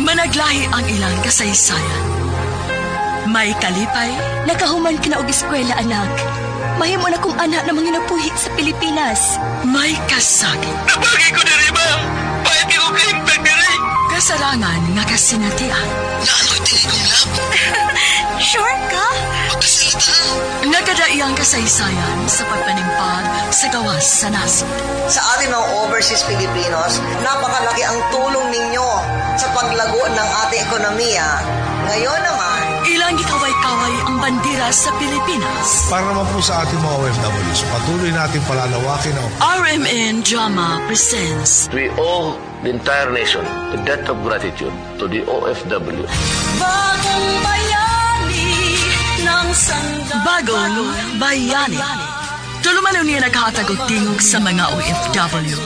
Managlahi ang ilang kasaysayan. May kalipay. Nakahuman ka na og eskwela, anak. Mahimo na kong anak na manginabuhi sa Pilipinas. May kasakit. Nabagay ko diri ba? Pahit ko kahimpag diri. Kasarangan nga kasinatian. Naaloy tingin kong lab. Sure ka? Pagkasalita. Nagadaiyang kasaysayan sa pagpanimpag sa gawas sa nasod. Sa ating mga overseas Filipinos, napakalaki ang tulong ninyo sa paglago ng ating ekonomiya. Ngayon naman, ilang gikaway-kaway ang bandera sa Pilipinas. Para naman po sa ating mga OFWs, patuloy natin palalawakin ang RMN Drama presents We owe the entire nation the debt of gratitude to the OFW. Bagong bayani ng sandang. Bagong Bayani. Tulumanon niya naghatag og tingog sa mga OFW.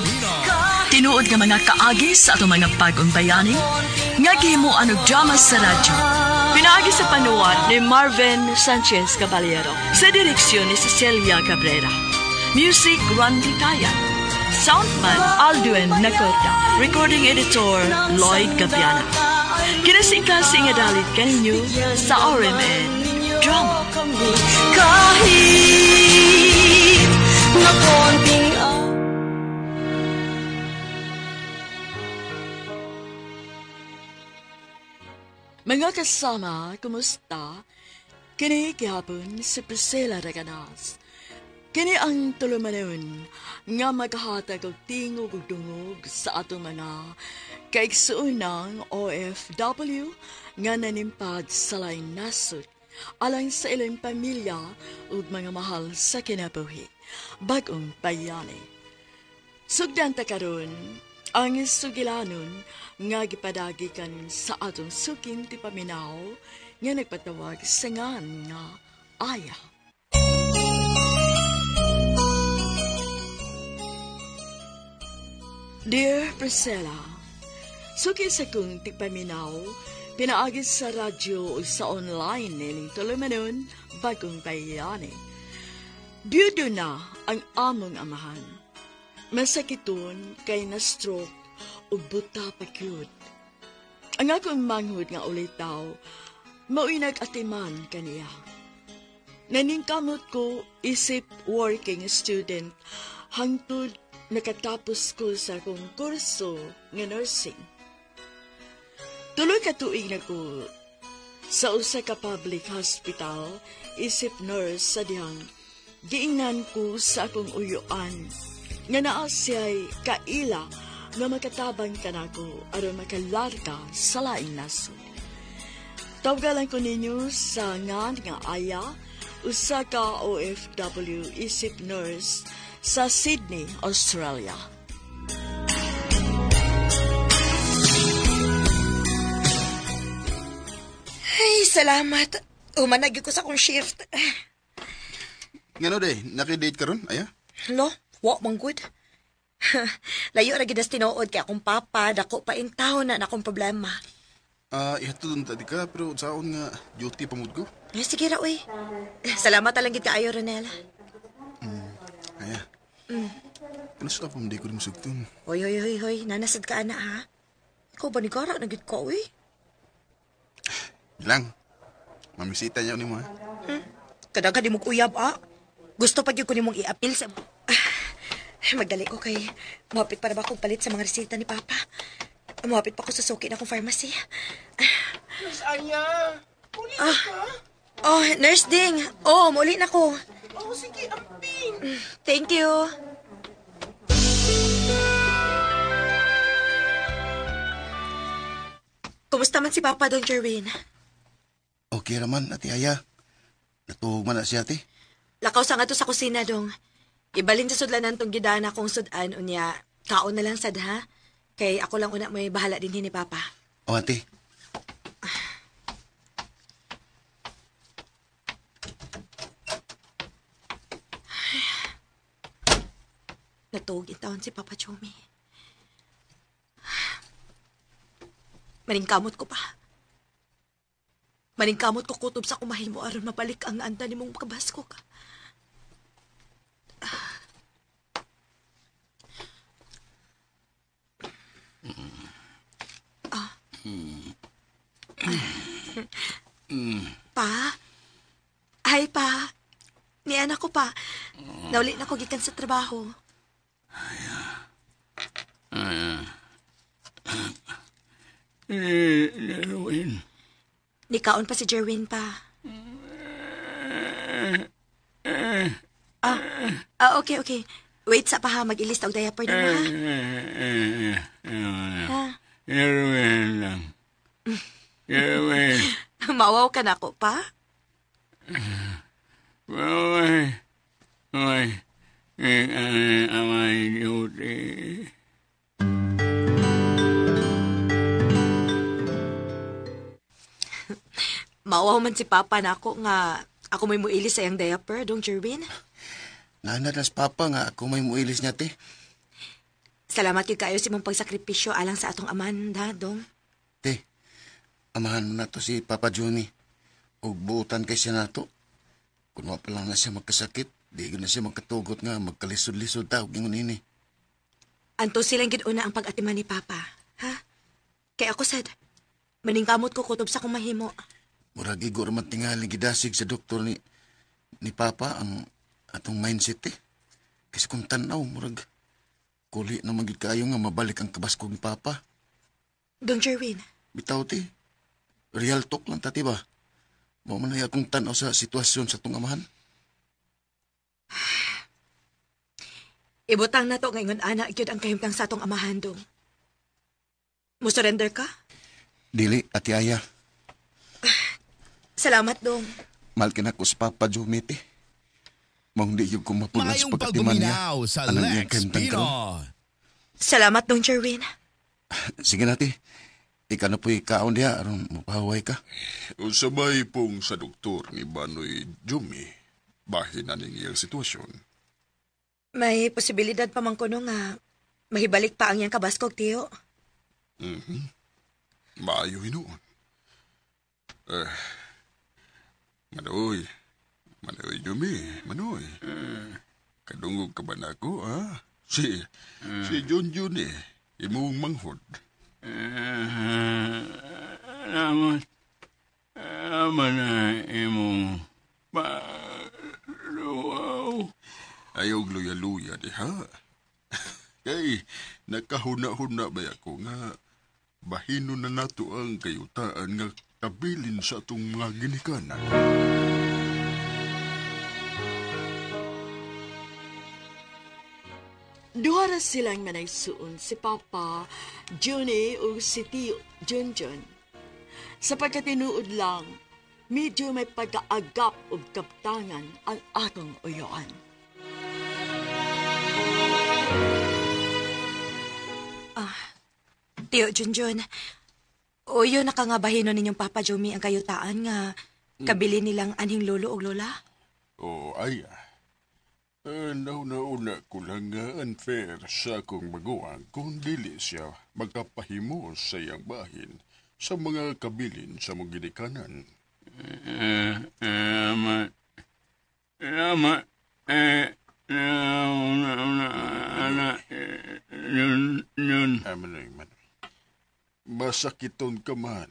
Tinuod nga mga kaagi sa atong mga bagong bayani nga gihimuan og drama sa radyo. Pinaagi sa panuwat ni Marvin Sanchez Caballero. Sa direksyon ni Cecilia Cabrera. Music, Randy Tayan. Soundman, Aldwin Nacorda. Recording editor, Lloyd Gabiana. Kinasingkasing nga dalit kaninyo sa RMN Drama. Kahit na konting Mga kasama, kumusta? Kini gihapon si Priscilla Reganas. Kini ang tulumanon nga maghatag og tingog ug dungog sa atong mga kaigsuonang OFW nga nanimpad sa laing nasod alang sa ilang pamilya ug mga mahal sa kinabuhi. Bag-ong bayani. Sugdan ta karon ang sugilanon nga gipadagikan sa atong suking tipaminaw nga nagpatawag sa ngan nga Aya. Dear Priscilla, suki sa kong tigpaminaw, pinaagi sa radyo o sa online nining tulumanon Bagong Bayani. Biyudo na ang among amahan. Masakiton kay na-stroke o buta pa gyud. Ang akong manghud nga ulitaw, mao'y nag-atiman kaniya. Naningkamot ko isip working student hangtod nakatapos ko sa akong kurso nga nursing. Tuloy ka tuig na ko sa usa ka public hospital isip nurse sa dihang giingnan ko sa akong uyuan nga naa siya'y kaila nga makatabang kanako aron makalarga sa laing nasod. Tawgalan ko ninyo sa ngan nga Aya, usa ka OFW isip nurse sa Sydney, Australia. Ay, salamat. Human na gyud ko sa akong shift. Ngano day, naki-date karon aya? Lo, wa man good. Layo ra gid as tinuod kay akong papa, dako pa in town na akong problema. Ihatod unta di ka pero saon nga duty pa mood ko. Ay, sige ra uy. Salamat talang gid kaayo, Ronel. Aya. Ano sa pa di ko ni musugton? Hoy, hoy, hoy, hoy, nanasad ka ana ha. Ikaw ba ni Gara na gid ka uy? Lang. Mamisita niya nimo ha. Kadaga di mo uyab ah. Gusto pa gyud ko nimong i-appeal sa magdali ko kay muhapit para ba akong palit sa mga reseta ni Papa. Muhapit pa ko sa suki na akong pharmacy. Miss Aya, uli na ka? Oh, Nurse Ding. Oh, muli na ko. Oh, sige, amping. Thank you. Kumusta man si Papa, Don Jerwin? Okay raman, Ate Aya. Natuhog man na siya, ate. Lakaw sa nga to sa kusina, Dong. Ibalin sa sudlanan tong gidana kong sudan, unya. Kaon na lang sad, ha? Kay ako lang una may bahala din ni Papa. Oh, ate. Natuog taon si Papa Chomi. Maningkamot ko pa. Maningkamot ko kutob sa kumahimo aron mabalik ang anda ni mong kabasko ka. Ah. Pa? Ay, pa. Ni anak ko pa. Nauli na ko gikan sa trabaho. Jerwin. Nikaon pa si Jerwin pa. Okay, okay. Wait sa pa ha, mag-ilis og diaper nimo ha. Ha? Jerwin lang. Jerwin. Mawaw ka na ko pa? Oy. Oy. Amay duty. Mawaw man si Papa na ako nga ako may muilis sa iyang diaper, dong Jerwin. Nana nas papa nga ako may muilis niya, te. Salamat gyud kaayo sa imong pagsakripisyo alang sa atong aman, ha, dong. Te, amahan mo na to si Papa Johnny. Ug buutan kay siya nato. Kung wa pa lang na siya magkasakit, di na siya magkatugot nga magkalisod-lisod ta og ingon ini. Anto silang gid una ang pag-atiman ni Papa, ha? Kay ako sad, maningkamot ko kutob sa akong mahimo. Murag igo ra man tingali gidasig sa doktor ni Papa ang atong mindset eh. Kasi kung tan-aw, murag kuli na man gid kaayo nga mabalik ang kabaskog ni Papa. Dong Jerwin, Bitaw te, real talk lang ta, ba? Mao man ay akong tan-aw sa sitwasyon sa atong amahan. Ibutang na to ngayon ana gyud ang kahimtang sa atong amahan, dong. Mo surrender ka? Dili, Ate Aya. Salamat, dong. Mahal ka na ko sa Papa Jomie, te. Maong di yung kumapulan sa Maayong pagkatiman niya. pagguminaw sa Anong iyang Lex kahimtang Pino. karon? Salamat, dong Jerwin. Sige na, te. Ika na po'y kaon diha, aron mapahaway ka. Unsa may pong sa doktor ni Banoy Jumi, bahin na ning iyang sitwasyon. May posibilidad pa man kuno nga mahibalik pa ang iyang kabaskog, tiyo. Maayo hinuon. Manoy, Manoy Jumi, Manoy. Kadungog ka ba na ako, ha? Si John John eh, imong manghod. Salamat. Salamat na imong paluaw. Ayaw luya-luya diha. Kay nakahuna-huna ba ako nga bahino na nato ang kayutaan nga kabilin sa atong mga ginikanan. Duha ra silang manaysuon, si Papa, Johnny o si Tio Junjun. Sa pagkatinuod lang, medyo may pagkaagap og kaptangan ang atong uyoan. Tiyo Junjun, uyo na ka nga bahino ninyong Papa Jomi ang kayutaan nga kabili nilang anhing lolo og lola? Oh, ay. Nauna-una ko lang nga unfair sa akong maguwang kung dili siya magkapahimo sa iyang bahin sa mga kabilin sa mga ginikanan. Salamat. Salamat. Nauna-una, yun, yun. Ay, Manoy, Manoy. Masakiton ka man.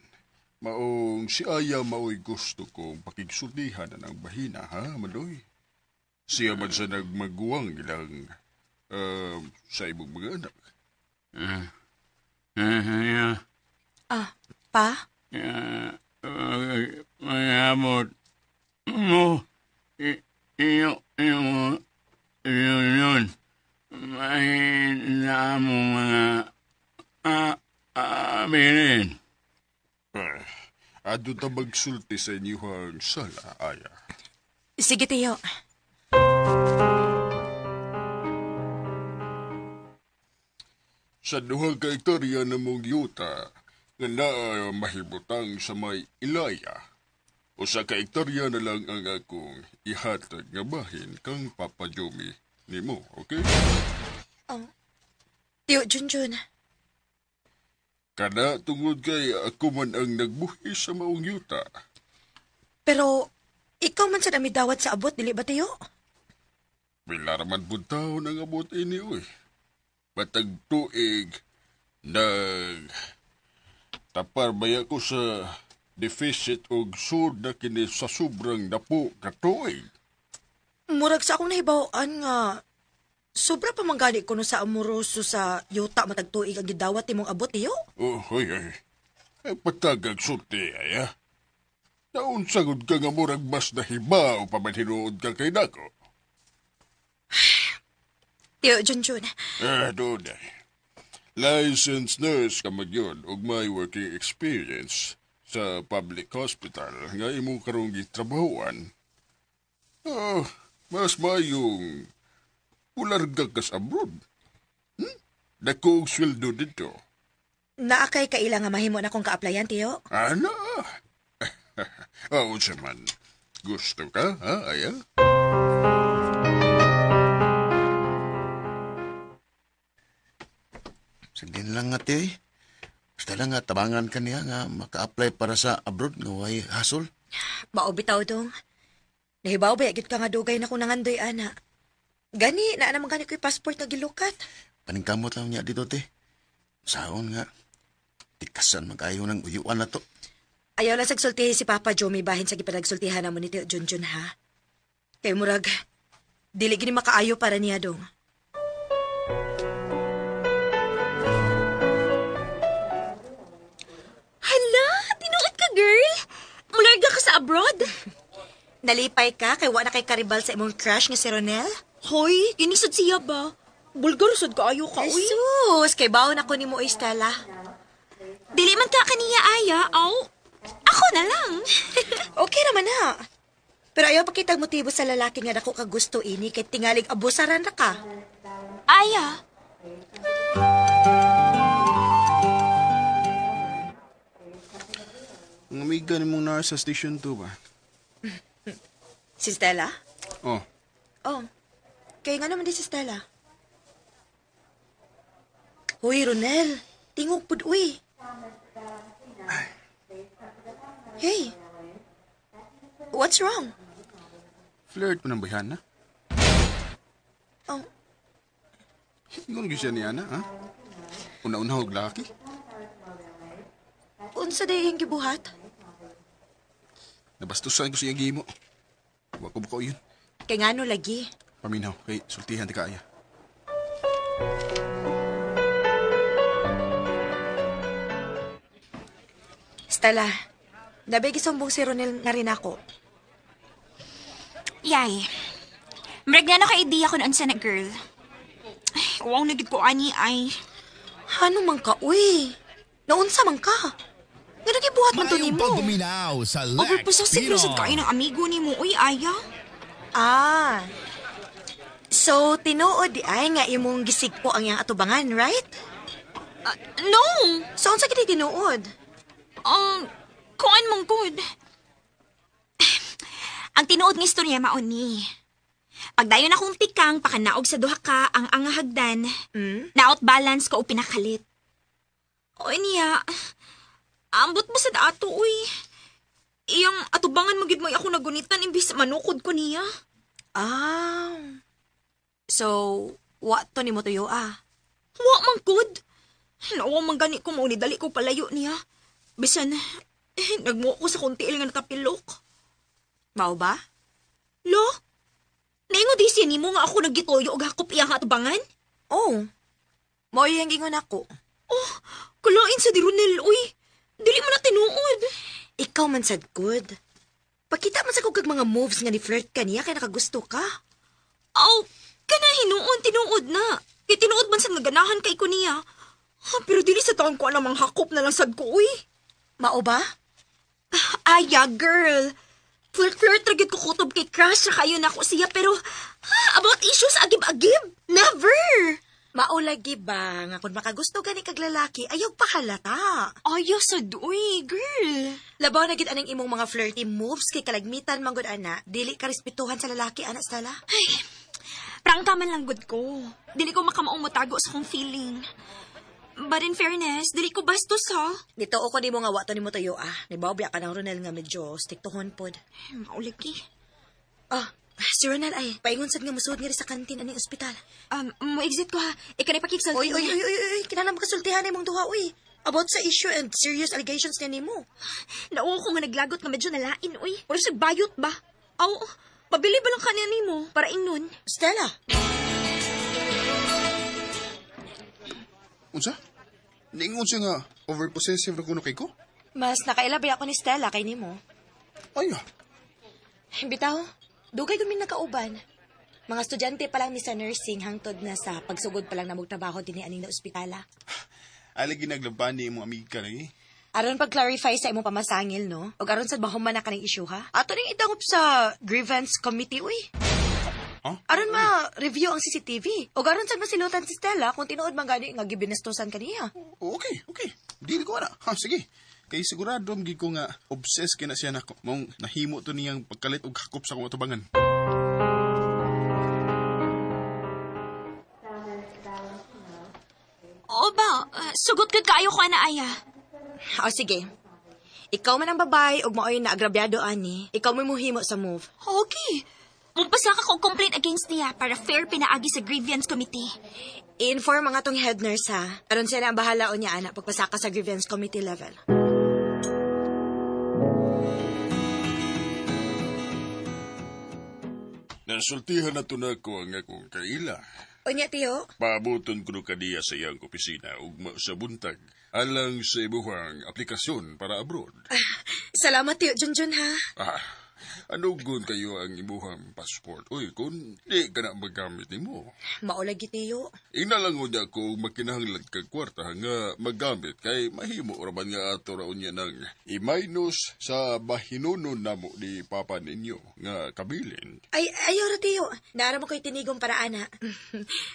Maong si Aya maoy gusto kong pakigsultihan na ng bahina, ha, Manoy? Siya man sa nagmaguwang ilang sa imong mga anak. Pa? Mayabot mo iyo iyo yun yun. May na mo mga abilin. Ado ta magsulti sa inyuhang sala, Aya. Sige, Tiyo. Sa 2 ka hektarya na mong yuta nga naa mahibutang sa may Ilaya. Usa ka hektarya na lang ang akong ihatag nga bahin kang Papa Jomi nimo, okay? Tiyo Junjun. Kada tungod kay ako man ang nagbuhi sa maong yuta. Pero ikaw man sa dawat sa abot, dili ba, Tiyo? Pila raman pud taon ang abot ini, uy. Batag tuig, nag tapar baya ko sa Deficit og sud na kini sa sobrang napo ka tuig. Murag sa akong nahibaw-an nga sobra pa man gani kuno sa amoroso sa yuta matag tuig ang gidawat nimong abot tiyo. Oh, hoy, ay. Ay, patagag sulti, ay, ah. Naunsa gud ka nga murag mas nahibaw pa man hinuod ka kay nako. Tiyo, Junjun. Eh, doon ay. Licensed nurse ka man yun og may working experience sa public hospital nga imong karong gitrabahoan. Oh, mas mayong ularga ka sa abroad. Dako og sweldo dito. Naa kay kaila nga mahimo na kong ka-applyan, tiyo. Ana? Oo, siya man. Gusto ka, ha, Aya? Sige lang nga, te. Basta lang nga, tabangan ka niya nga maka-apply para sa abroad nga way hasol. Mao bitaw dong. Nahibaw ba, gyud ka nga dugay na kung nangandoy, ana. Gani, naa naman gani ko'y passport nga gilukat. Paningkamot lang niya dito, te. Saon nga, tikasan mag-ayaw ng uyuan na to. Ayaw lang sagsultihi si Papa Joey bahin sa gipanagsultihan na mo ni Tio Junjun, ha? Kay murag, dili gini makaayo para niya dong. Hala, tinuod ka, girl. Mularga ka sa abroad. Nalipay ka kay wa na kay karibal sa imong crush nga si Ronel? Hoy, ginisod siya ba? Bulgar sad kaayo ka, uy. Jesus, kay baon ako nimo, oy, Stella. Dili man ka kaniya, Aya. Aw, ako na lang. Okay naman na. Pero ayaw pakitag motibo sa lalaki nga dako ka gusto ini kay tingalig abusaran ra ka. Aya. Ang amiga ni mong nurse sa Station 2 ba? Si Stella? Oh, Oh. Kay nga naman di si Stella. Hoy, Ronel. Tingog pud uy. Hey. What's wrong? Flirt mo ng bayhana? Oh, Ingon gyud siya ni Ana, ha? Una-una og laki. Unsa day iyang gibuhat? Nabastusan ko siya gihimo. Wa ko bukaw yun. Kay ngano lagi? Paminaw, kay sultihan ti kaaya. Stella, nabay gisumbong si Ronel nga rin ako. Yay. Murag na ka idea kung unsa na girl. Ay, kuwang na gid ko ani ay. Ano man ka, uy? Naunsa man ka? Nga nagibuhat man to Mayong nimo. pagpaminaw sa Lex Overpossessive na sad Pinoy. kayo ng amigo nimo, uy, Aya. Ah. So, tinuod di ay nga imong gisigpo ang iyang atubangan, right? No! So, unsa gid tinuod? Kuan mong good. Ang tinuod nga istorya mao ni. Pagdayon akong tikang pakanaog sa duha ka ang angahagdan. Na-outbalance ko o pinakalit. O niya, ambot mo sa ato uy. Iyang atubangan mo gid mo ako nagunitan imbis manukod ko niya. Ah. So, wa to nimo tuyo ah. Wa man gud. Nawa man gani ko mao ni dali ko palayo niya. Bisan nagmuo ko sa konti nga natapilok. Mao ba? Lo? Naingon di siya nimo nga ako nagituyo og hakop iyang atubangan? Oh. Mao iyang gingon ako. Oh, kulain sa di Ronel, uy. Dili mo na tinuod. Ikaw man sad good. Pakita man sa kog kag mga moves nga ni flirt ka niya kay nakagusto ka. Aw, kana hinuon tinuod na. Kay tinuod man sad nga ganahan kay ko niya. Ha, pero dili sa taon ko anang hakop na lang sad ko, uy. Mao ba? Aya, girl. Flirt-flirt ra gyud ko kutob kay crush ra kayo nako siya pero ha, about issues agib-agib. Never. Mao lagi ba nga kung makagusto gani kag lalaki ayaw pa halata. Ayaw sad, uy, girl. Labaw na gid aning imong mga flirty moves kay kalagmitan man gud ana, dili ka respetuhan sa lalaki ana Stella. Ay, prangka man lang gud ko. Dili ko makamaong motago sa kong feeling. But in fairness, dili ko bastos ha. Nituo ko nimo nga wa to nimo tuyo ah. Nibaw biya ka ng Ronel nga medyo stiktuhon pod. Mauligi. Ah, si Ronel ay paingon sad nga musuod nga ri sa kantin aning ospital. Mo exit ko ha. Ikaw na pakigsulti. Oy, oy, oy, oy, oy, kinahanglan makasultihan imong duha uy. About sa issue and serious allegations niya nimo. Nauo ko nga naglagot nga medyo nalain, uy. Pero sa bayot ba? Aw, pabili ba lang kanya nimo para ingnon? Stella! Unsa? Niingon siya nga overpossessive ra kuno kay ko? Mas nakailabay ako ni Stella kay nimo. Ay ah. Bitaw, dugay kami nakauban. Mga estudyante pa lang mi sa nursing hangtod na sa pagsugod pa lang namog trabaho dinhi aning na ospitala. Alagi naglaban ni imong amiga lagi. Aron pag-clarify sa imong pamasangil, no? Og aron sad mahuman na kaning issue, ha? Ato ning idangop sa grievance committee, uy. Huh? Aron ma-review ang CCTV. Og aron sad masilutan si Stella kung tinuod man gani nga gibinastusan kaniya. Okay, okay. Dili ko ana. Ha, sige. Kay sigurado gid ko nga obsessed kay na siya nako. Mong nahimo to niyang pagkalit og hakop sa akong atubangan. Oo ba? Sugot gud kaayo ko ana aya. O sige. Ikaw man ang babae ug maoy na agrabyado ani. Ikaw mo muhimo sa move. Okay. Mupasa ka kog complaint against niya para fair pinaagi sa grievance committee. I-inform ang atong head nurse ha. Aron siya na ang bahala o niya ana pagpasaka sa grievance committee level. Nasultihan na to na ko ang akong kaila. Unya, tiyo? Paabuton ko kaniya sa iyang opisina ugma sa buntag alang sa imuhang aplikasyon para abroad. Salamat, tiyo Junjun, ha? Ah, anugon kayo ang imuhang passport? Uy, kung di ka na magamit nimo. Maulagi, tiyo. Inalangon niya ko makinahanglan kag kwarta nga magamit kay mahimo raman nga ato raon niya ng i-minus sa bahinunon namo ni papa ninyo nga kabilin. Ay, ayaw ra, tiyo. Naara mo ko'y tinigong para ana.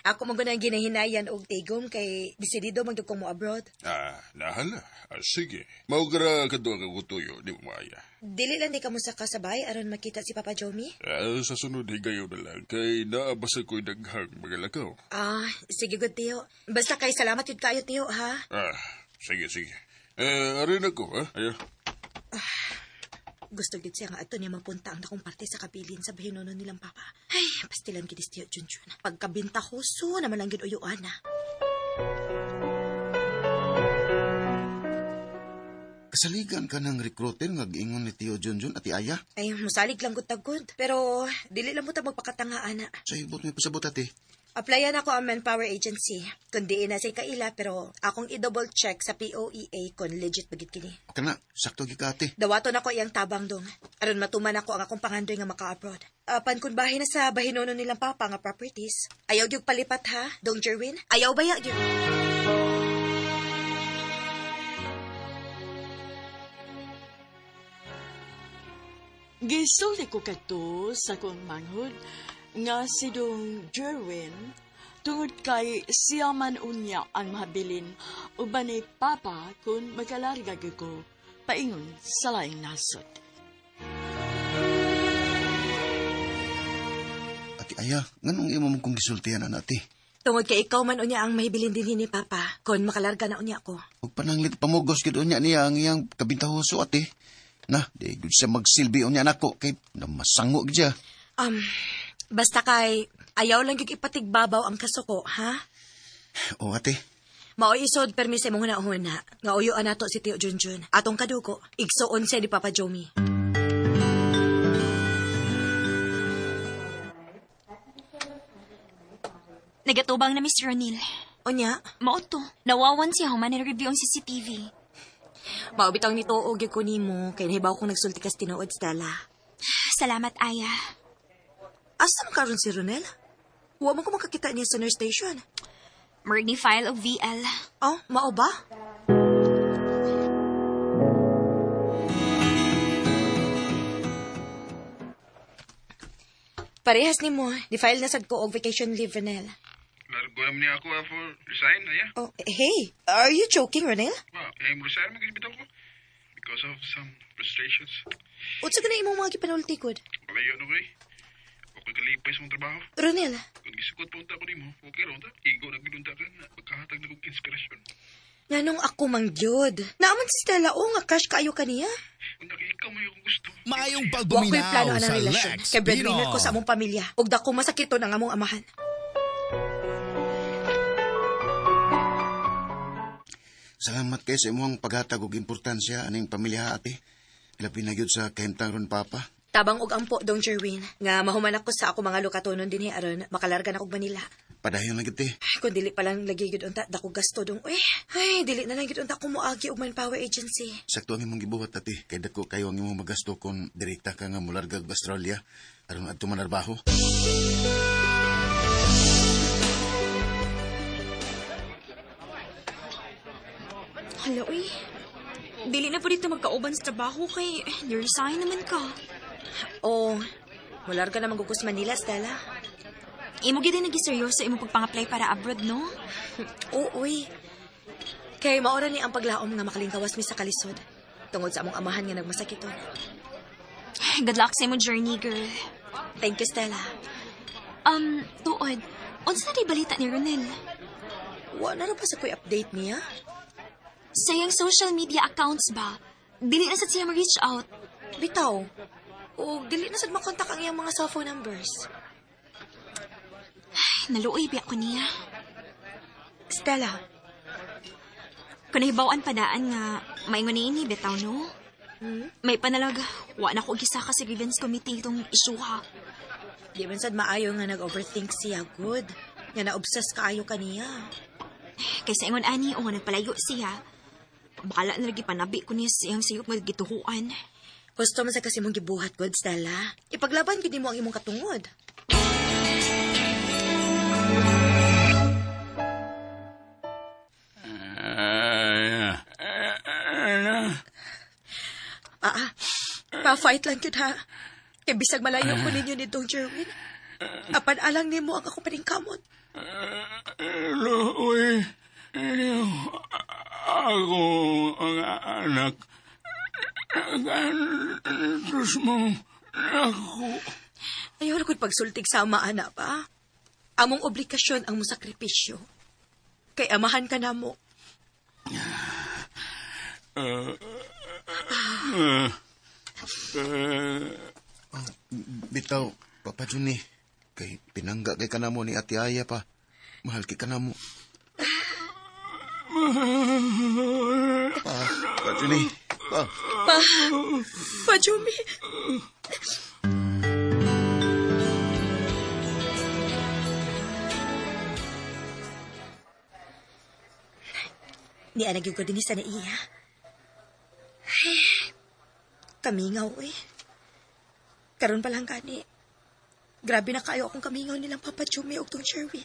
Ako mo ang ginahinayan og tigom kay desidido man gyud ko mo abroad. Ah, nahala. Ah, sige. Maugra kadua ka kutuyo, di mo maaya. Dili lang di ka mo sa kasabay aron makita si Papa Jomi? Ah, sa sunod higayon na lang kay naabasa ko'y daghang mga lakaw. Ah, sige good, tiyo. Basta kay salamat yun kayo, tiyo, ha? Ah, sige, sige. Eh, arin ako, ha? Ayo. Gusto gid siya nga ato niya mapunta ang nakong parte sa kabilin sa bahinunon nilang papa. Ay, pastilan gid tiyo Junjun. Pagkabinta huso naman lang gid uyuan na. Kasaligan ka ng recruiter nga giingon ni Tio Junjun at Aya. Ay, musalig lang gud tagod. Pero dili lang mo ta magpakatanga ana. Sa ibot may pasabot ate. Applyan ako ang Manpower Agency. Kundi na say kaila pero akong i-double check sa POEA kung legit bagit kini. Okay na, sakto gyud ka ate. Dawaton ako iyang tabang dong. Aron matuman ako ang akong pangandoy nga maka-abroad. Apan kun bahin na sa bahinono nilang papa nga properties. Ayaw gyud palipat ha, dong Jerwin. Ayaw ba ya gyud? Gisulti ko kadto sa kong manghod nga si Dong Jerwin tungod kay siya man unya ang mahabilin uban ni Papa kung makalarga gyud ko paingon sa laing nasod. Ate Aya, nganong imo mo kong gisultihan ana ate? Tungod kay ikaw man unya ang mahibilin din ni Papa kung makalarga na unya ko. Ug pananglit pamugos gyud unya niya ang iyang kabintahoso ate. Na, di gud siya magsilbi unya nako kay namasango gid siya. Basta kay ayaw lang gyud ipatigbabaw ang kasuko, ha? O ate, Maoy isod permi sa imong hunahuna nga uyuan nato si Tio Junjun. Atong kadugo, igsuon siya ni Papa Jomi. Nagatubang na Miss Ronil. Unya, Mao to. Nawawan siya human ni-review ang CCTV. Maubitang nito og gyud ko nimo kay nahibaw kong nagsulti kas tinuod Stella. Salamat, Aya. Asa man karon si Ronel? Wa man ko makakita niya sa nurse station. Murag ni file og VL. Oh, mao ba? Parehas nimo, di-file na sad ko og vacation leave, Ronel. Largo naman niya ako for resign, aya. Oh, hey, are you joking, Ronel? Well, eh, resign mo bitaw ko. Because of some frustrations. Unsa ka na imong mga gipanulti gud? Palayo na ko eh. Okay kalipay sa mong trabaho. Ronel, Kung gisukot pa unta ko nimo, okay ra unta. Igo na gid unta ka na pagkahatag na kog inspirasyon. nganong ako mang gyud. Naaman si Stella o nga cash kaayo kaniya. Unta kay ikaw may akong gusto. Maayong Wa ko'y pagbuminaw plano anang sa relasyon. Lex Kay breadwinner ko Pino. sa among pamilya. Ug dako masakiton ang among amahan. Salamat kay sa imong paghatag og importansya aning pamilya, ate. Labi na gyud sa kahimtang ron, Papa. Tabang og ampo, Dong Jerwin, nga mahuman ako sa ako mga lukatonon dinhi aron makalarga na kog Manila. Padayon lang gyud, te. Ay, kung dili pa lang lagi gyud unta dako gasto dong. Uy, ay dili na lang gyud unta ko moagi og manpower agency. Sakto ang imong gibuhat, ate. Kay dako kayo ang imong magasto kung direkta ka nga mularga og Australia aron adto manarbaho. Hala, uy. Dili na po dito magkauban sa trabaho kay resign naman ka. Oh, mularga na man gud ko sa Manila, Stella. Imo gyud din nag-seryoso imo pagpang-apply para abroad, no? Oo, uy. Kay maora ni ang paglaom nga makalingkawas mi sa kalisod. Tungod sa among amahan nga nagmasakiton. Good luck sa imo journey, girl. Thank you, Stella. Tuod, unsa na di balita ni Ronel? Wa na ra ba sa ko'y update niya? Sa iyang social media accounts ba? Dili na sad siya ma-reach out. Bitaw. O dili na sad makontak ang iyang mga cellphone numbers. Ay, naluoy biya ko niya. Stella. Kung nahibawan padaan nga, maingon ni ini, bitaw, no? May panalag, wa na ko gisaka sa grievance committee itong isyuha. Di man sad maayo nga nag-overthink siya, good. Nga na-obsess kaayo kaniya. Kaysa ingon ani, o nga nagpalayo siya. Bahala na lagi panabi ko niya siyang sayop nga gituhuan. Gusto man sa kasi mong gibuhat, good, Stella. Ipaglaban gid nimo ang imong katungod. Pa-fight lang yun, ha? Kay bisag malayo ko ninyo ni Dong Jerwin. Apan alang nimo ang akong paningkamot. Uy, ako ang anak. Gantos mo ako. Ayaw na ko'y pagsultig sa ama, anak pa. Among obligasyon ang musakripisyo. Kay amahan ka na mo. Bitaw, Papa Juni, kay pinangga kay kanamo ni Ate Aya pa. Mahal kay kanamo. Pa, Pa Juni, pa. Pa, Pa Jumi. Ni anag ko din sa naiya. Ay, kamingaw eh. Karon pa lang gani. Grabe na kayo akong kamingaw nilang Papa Jumi og tong Sherwin.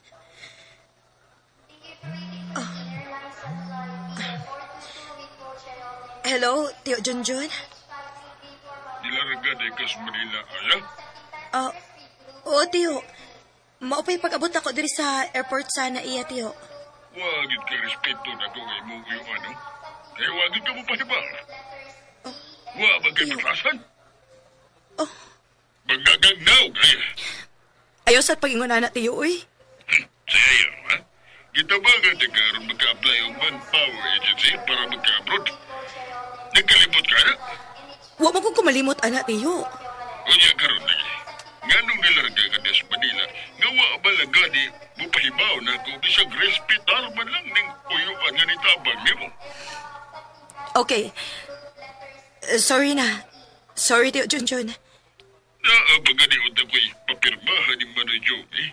Oh. Hello, Tio Junjun? Dilarga di ka sa Manila, Aya? Oo, Tio. Maupay pag-abot ako diri sa airport sa naiya, Tio. Wagit ka respeto na kung imong iyong ano. Eh, wagit ka mo pahiba. Wa ba kay patasan? Oh. Magagagnaw kaya. Ayaw sa pag-ingon na, Tiyo, uy. Siya, ha? Gitabagan di ka ron magka-apply ang manpower agency para magka-abroad. Nagkalibot ka na? Wa mo kong kumalimot, anak, Tiyo. Unya karon lagi. Nganong nilarga ka niya sa Manila, nga wa ba lagani mo pahibaw na kung bisag respetar man lang ning uyuan nga nitabang nimo. Okay. Sorry na. Sorry, Tio Junjun. Naa ba gani unta ko'y papirmahan ni Manoy Joey?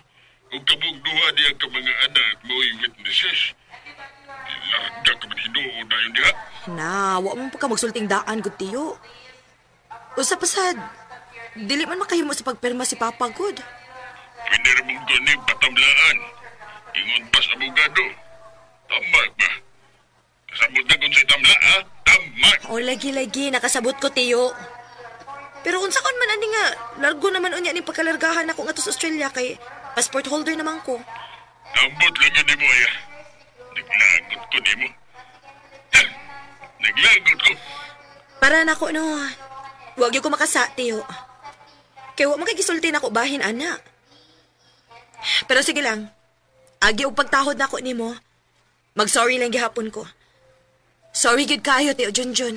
O kamong duha niya ka mga anak mo'y witnesses. Larga ka man hinuo na yun diha. Na, wa mo pa ka magsulting daan, good Tiyo. Usa pasad, dili man makahimo sa pagpirma si Papa, good. Pinirmong gani patamlaan. Ingon pas abogado. Tama ba? Kasabot na kung sa'y tamla, ha? Tama! O, lagi-lagi, nakasabot ko, Tiyo. Pero unsa kon man ani nga, largo naman unya ni pagkalargahan ako ngadto sa Australia kay passport holder naman ko. Ambot lang yun nimo, aya. Naglagot ko nimo. Naglagot ko. Para nako no. Wag gyud ko makasa, Tiyo. Kay wa man kay gisulti nako bahin ana. Pero sige lang. Agi og pagtahod nako nimo. Mag-sorry lang gihapon ko. Sorry gyud kayo, Tiyo Junjun.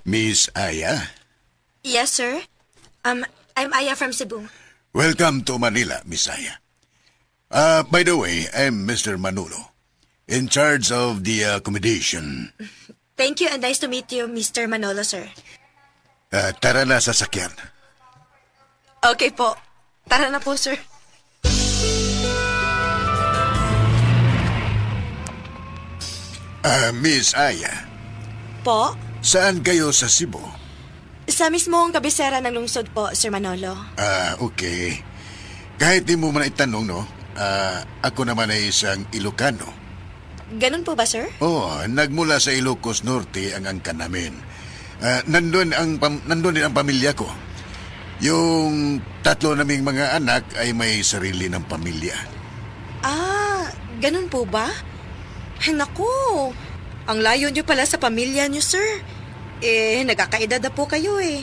Miss Aya, Yes, sir. I'm Aya from Cebu. welcome to Manila, Miss Aya. By the way, I'm Mr. Manolo, in charge of the accommodation. Thank you and nice to meet you, Mr. Manolo, sir. Tara na sa sakyan. Okay po. Tara na po, sir. Miss Aya. Po? Saan kayo sa Cebu? Sa mismong kabisera ng lungsod po, Sir Manolo. Okay. Kahit di mo man itanong, no? Ako naman ay isang Ilocano. Ganun po ba, sir? Oo, nagmula sa Ilocos Norte ang angkan namin. Nandun din ang pamilya ko. Yung tatlo naming mga anak ay may sarili ng pamilya. Ah, ganun po ba? Naku, ang layo niyo pala sa pamilya niyo, sir. Eh, nagkakaedad na po kayo eh.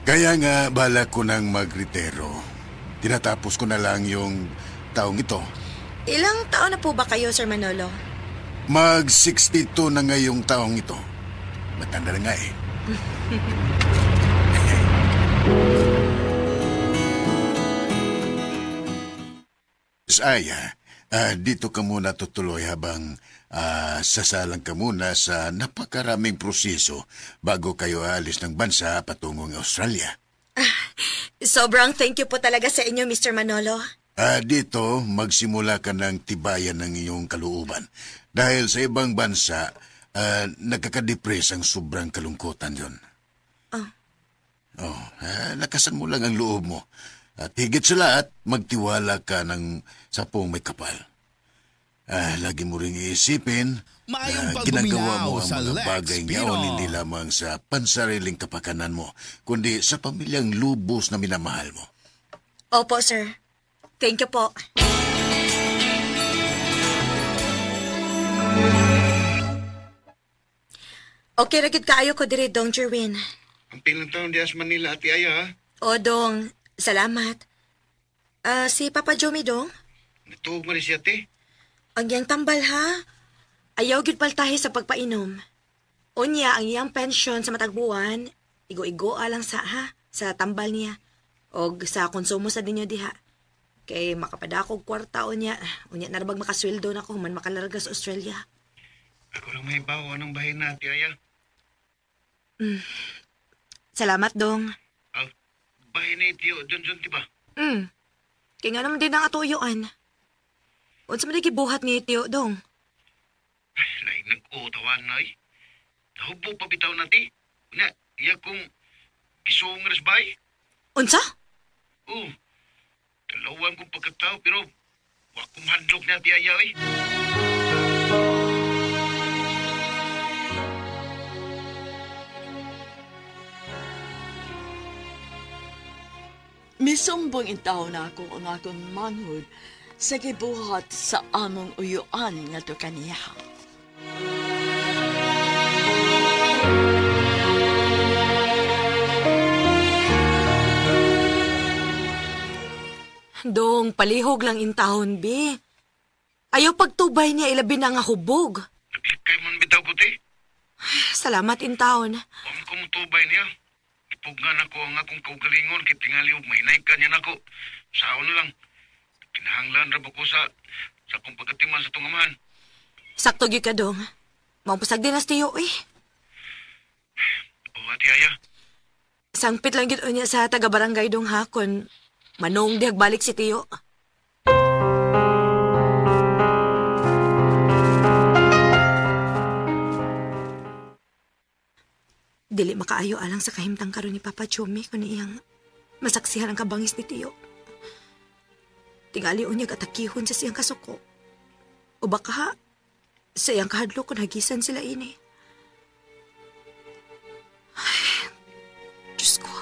Kaya nga balak ko nang magretiro. Tinatapos ko na lang yung taong ito. Ilang taon na po ba kayo, Sir Manolo? Mag-62 na ngayong taong ito. Matanda na nga eh. Miss Aya, dito ka muna tutuloy habang sasalang ka muna sa napakaraming proseso bago kayo aalis ng bansa patungong Australia. Sobrang thank you po talaga sa inyo, Mr. Manolo. Dito, magsimula ka ng tibayan ng iyong kalooban. Dahil sa ibang bansa, nagkakadepress ang sobrang kalungkutan yun. Oh. Oh, lakasan mo lang ang loob mo. At higit sa lahat, magtiwala ka ng sapong may kapal. Lagi mo ring iisipin na ginagawa mo ang mga bagay ngayon hindi lamang sa pansariling kapakanan mo, kundi sa pamilyang lubos na minamahal mo. Opo, sir. Thank you po. Okay, ragid kaayo ko diri, Dong Jerwin. Ang pilang taon diya sa Manila, Ate Aya, ha? O, Dong. Salamat. Si Papa Jomi, Dong? Natuog man siya, ate. Ang iyang tambal, ha? Ayaw gyud paltahe sa pagpainom. Unya, ang iyang pensyon sa matagbuan, igo-igo lang sa, ha? Sa tambal niya. Og sa konsumo sa dinyo diha. Kay makapadakog kwarta unya. Unya narabag makasweldo na ko, man makalarga sa Australia. Ako lang may bawo anong bahin na, Ate Aya. Salamat, Dong. Bahin ni Tio Johnson, di ba? Kaya nga naman din ang atuyuan. Unsa man gibuhat ni Tio, Dong? Ay, laing nag-utawan na eh. Nahubo pa bitaw na, ti. Unya, iya kong gisuong resbay. Unsa? Oo. Dalawan kong pagkatao, pero wa kong handlok na, Ate Aya, eh. Misumbong intaw na ako ang akong manghod sa gibuhat sa among uyuan nga to kaniya. Dong, palihog lang intahon, bi. Ayaw pagtubay niya ilabi na nga hubog. Naglikay man bitaw ko, te. Salamat intahon. Huwag ko mutubay niya. Ipugan ako ang akong kaugalingon kay tingali og mahinay ka niya nako. Saon na lang. Kinahanglan ra ba ko sa akong pagkatiman sa tungamahan. Sakto gyud ka, Dong. Maupasag din as tiyo, eh. O, Ate Aya. Sangpit lang gyud unya sa taga-barangay, Dong, ha, kun manong dihag balik si Tiyo. Dili makaayo alang sa kahimtang karon ni Papa Chumi kun iyang masaksihan ang kabangis ni Tiyo. Tingali unyag atakihon sa siyang kasuko. O baka sa iyang kahadlok kung hagisan sila ini. Ay, Diyos ko.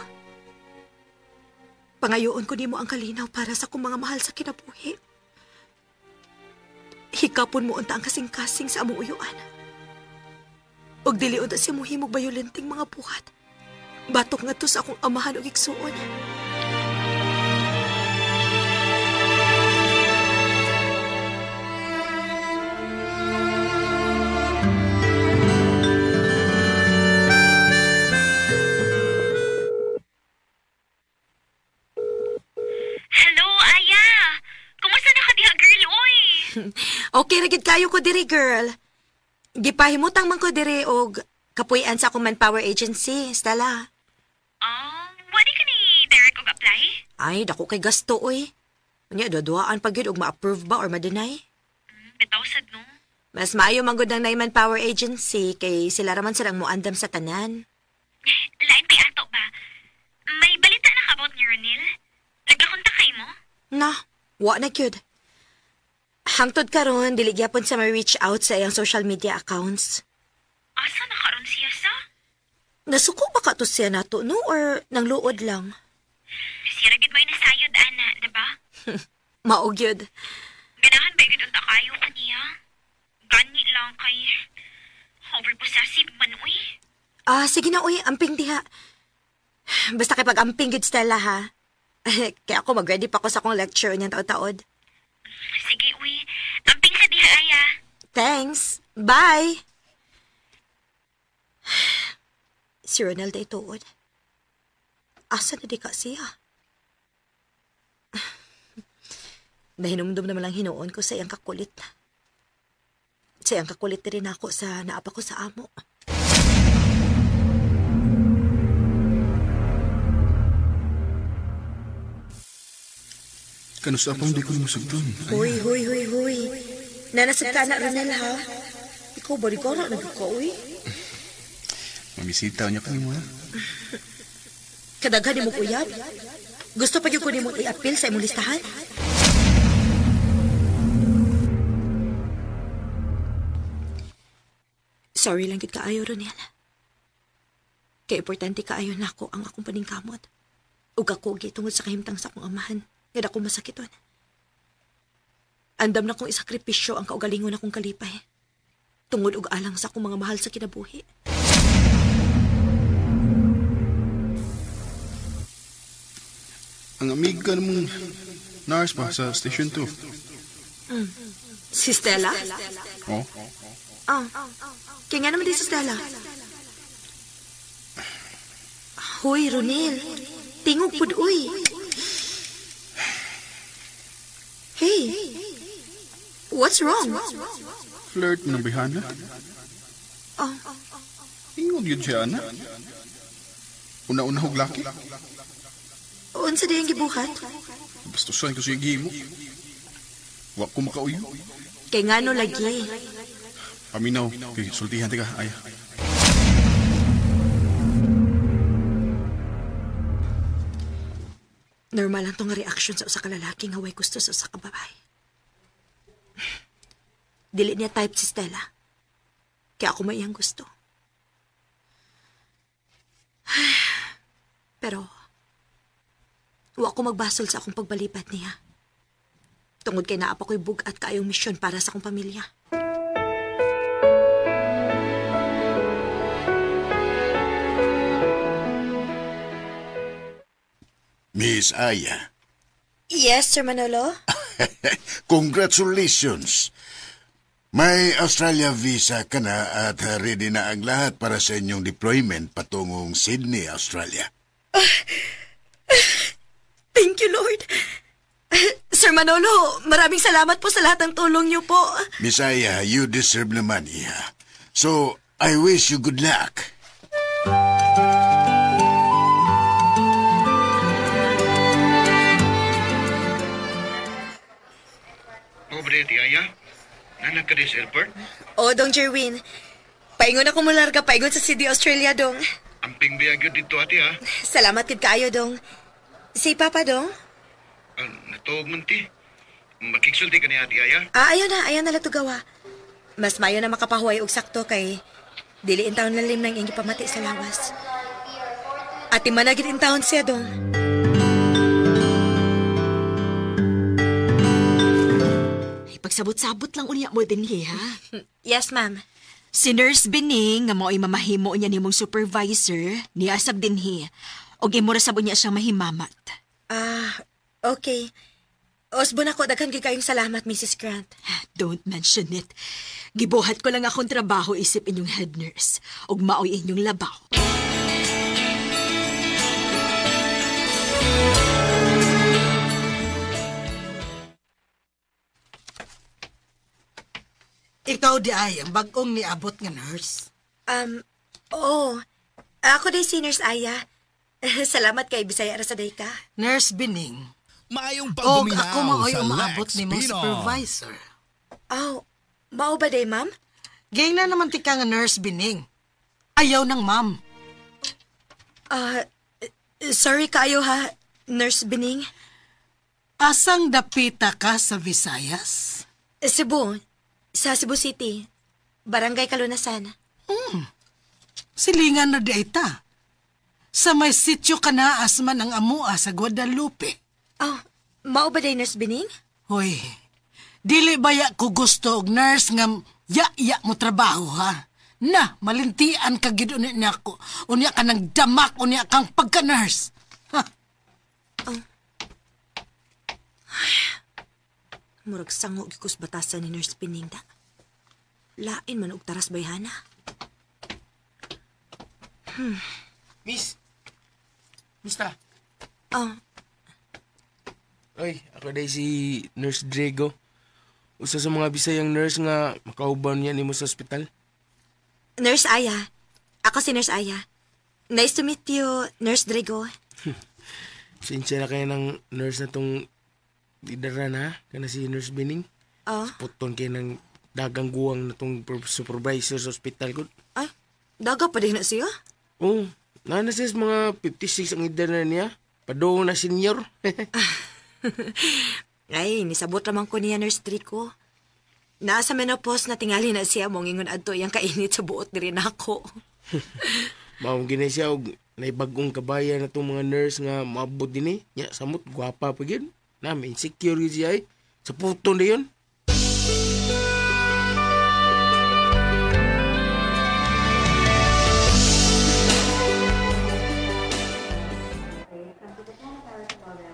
Pangayoon ko nimo ang kalinaw para sa akong mga mahal sa kinabuhi. Hikapon mo unta ang kasing-kasing sa among uyuan. Og dili unta siya mohimog bayolenting mga buhat. Batok nga to sa akong amahan og igsuon. Hello, Aya! Kumusta na ka diha, girl, Okay, ra gid kayo ko diri, girl. Gipahimutang man ko diri og kapuy-an sa akong manpower agency, Stella. Oh, wadi ka ni Derek og apply? Ay, dako kay gasto, oy. Unya, duwa-duwaan pa gyud og ma-approve ba or ma-deny? Bitaw sad, no? Mas maayo man gud ang Naiman Power Agency kay sila raman silang moandam sa tanan. Lain pa'y ato ba? May balita na ka about ni Ronil? Nagkakontak kay mo? Na, wa na gyud. Hangtod karon dili gyapon sa ma-reach out sa iyang social media accounts. Asa na karon siya sa? Nasuko ba ka to siya nato, no? Or nangluod lang? Siya ra gid may nasayod, ana, diba? Mao gyud. Ganahan ba gyud unta kayo kaniya? Gani lang kay overpossessive man, uy. Ah, sige na, uy. Amping diha. Basta kay pag-amping gyud, Stella, ha? Kaya ako mag-ready pa ko sa akong lecture niyang taod-taod. Sige, uy. Amping sa diha, aya. Thanks. Bye! Si Ronald ay tuod. Asa na di ka siya? Nahinumdum naman lang hinuon ko sa iyang kakulit. Sa iyang kakulit na rin ako sa naapa ko sa amo. Kanusa pang di ko masugton. Huy, huy, huy, huy. Nanasad ka na, Ronel, ha? Ikaw ba, di ko na nagka, uy? Mamisita niya kami mo, ha? Kadaghan ni mo kuyab. Gusto pa yun ko ni mo i-appeal sa imong listahan? Sorry lang gid kaayo, Ronel. Kay importante kaayo nako ang akong paningkamot. Ug ako gitungod sa kahimtang sa akong amahan nga dako masakiton. Andam na kong isakripisyo ang kaugalingon akong kalipay. Tungod og alang sa akong mga mahal sa kinabuhi. Ang amiga namong nurse pa sa Station 2. Mm. Si Stella? Oh. Oh. Kaya nga naman din si Stella. Hoy, Ronel. Tingog pud, uy. Hey. What's wrong? Flirt mo ng bihana. Oh. Ingog yun siya, ana. Una-una hog laki. Unsa diyang gibuhat? Bastusan ko siya gihimo. Wa ko makauyo. Kay ngano lagi. Paminaw, kay sultihan tika, ay. Normal lang tong reaksyon sa usa ka lalaki nga way gusto sa usa ka babae. Dili niya type si Stella. Kaya ako may iyang gusto. Pero wa ko magbasol sa akong pagbalipat niya. Tungod kay naa pa ko'y bug-at kaayong misyon para sa akong pamilya. Miss Aya. Yes, Sir Manolo? Congratulations! May Australia visa ka na at ready na ang lahat para sa inyong deployment patungong Sydney, Australia. Thank you, Lord. Sir Manolo, maraming salamat po sa lahat ng tulong niyo po. Miss Aya, you deserve naman, iha. So, I wish you good luck. Pobre, ti Aya. Nanak ka sa airport? O, Dong Jerwin. Paingon ako mularga, paingon sa Sydney, Australia, Dong. Amping biyag yun dito, ate, ha? Salamat kid kaayo, Dong. Si Papa, Dong? Natuog man, ti. Makiksulti ka ni ate Aya? Ah, ayaw na lang tugawa. Mas mayo na makapahuway og sakto kay dili in taon lalim nang iyang gipamati sa lawas. Ate managit in taon siya, Dong. Ay, pagsabot-sabot lang unya mo din, ha? Yes, ma'am. Si Nurse Bining, nga mo'y mamahimo niya nimong supervisor, niya asab dinhi. Og imo ra sab unya siyang mahimamat. Ah, okay. Osbon ako, daghan gyud kayong salamat, Mrs. Grant. Don't mention it. Gibuhat ko lang akong trabaho isip inyong head nurse. Og maoy inyong labaw. Ikaw di ay ang bagong niabot nga nurse. Oo. Ako di si Nurse Aya. Salamat kay Bisaya ra sa day ka. Nurse Bining. Maayong Og pagduminaw ako mao'y sa umaabot Lex nimo Pino. supervisor. Oh, mao ba day, ma'am? Ging na naman ti ka nga Nurse Bining. Ayaw ng ma'am. Sorry kaayo ha, Nurse Bining. Asang dapita ka sa Visayas? Cebu. Sa Cebu City. Barangay Kalunasan. Silingan na di ita. Sa may sityo ka na asman ang amua sa Guadalupe. Oh, mao ba day, Nurse Bining? Hoy, dili baya ko gusto og nurse nga ya-ya mo trabaho ha? Na, malintian ka gid unya nako. Unya ka ng damak, unya kang pagka-nurse. Ha? Oh. Murag sango gyud ko sa batasan ni Nurse Bining da. Lain man og taras bayhana. Miss! Musta? Oh. Oy, ako day si Nurse Drago. Usa sa mga Bisayang nurse nga makauban niya nimo sa ospital. Nurse Aya. Ako si Nurse Aya. Nice to meet you, Nurse Drago. Sinsya na kayo ng nurse na tong idara na, kana si Nurse Bining. Oh. Puton kayo ng dagang guwang na tong supervisor sa ospital ko. Ay, daga pa din na siya? Oh, na siya sa mga 56 ang edad na niya. Padung na senior. Ay, nisabot lamang ko niya, Nurse Drago. Nasa menopause na tingali na siya mong ingon adto iyang kainit sa buot diri nako. Maong gini siya og naibagong kabayan na itong mga nurse nga maabot din eh. Nya, samot, gwapa pa yun. Na, may insecure yun siya eh. Sa puton na yun.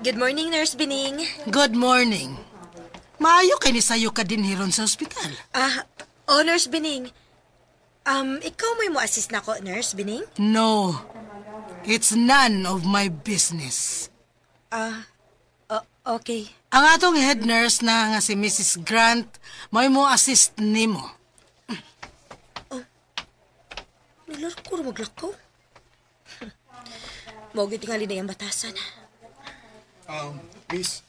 Good morning, Nurse Bining. Good morning. Maayo kay ni sayo ka din hiron sa ospital. Oh, Nurse Bining. Ikaw mo'y mo-assist na ko, Nurse Bining? No. It's none of my business. Okay. Ang atong head nurse na nga si Mrs. Grant, may mo assist nimo. Oh. Nilarko ra maglakaw. Mao gyud tingali na iyang batasan. Miss,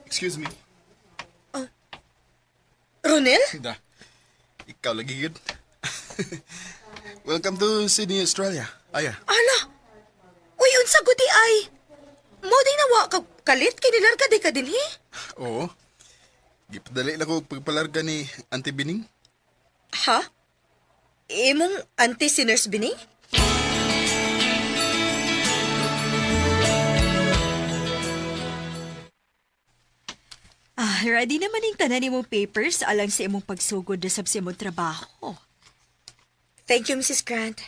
excuse me. Oh. Ronel? Da. Ikaw lagi gud. Welcome to Sydney, Australia. Aya. Ala! Uy, unsa gud di ay? Mo di na wa ka kalit kay nilarga di ka dinhi? Oo. Gipadali lang ko pagpalarga ni Auntie Bining. Ha? Imong auntie si Nurse Bining? Ready naman yung tanan nimong papers alang sa imong pagsugod na sab sa imong trabaho. Thank you, Mrs. Grant.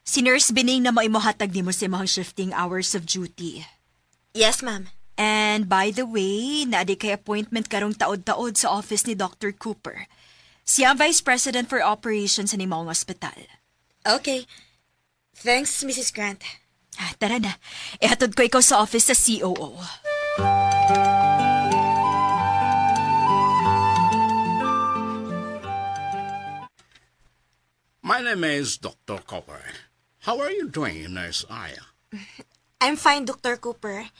Si Nurse Bining na maimohatag nimo sa imong shifting hours of duty. Yes, ma'am. And by the way, naadi kay appointment karong taod-taod sa office ni Dr. Cooper. Siya ang Vice President for Operations sa nimong ospital. Okay. Thanks, Mrs. Grant. Tara na. Ihatod ko ikaw sa office sa COO. My name is Dr. Cooper. How are you doing, Nurse Aya? I'm fine, Dr. Cooper.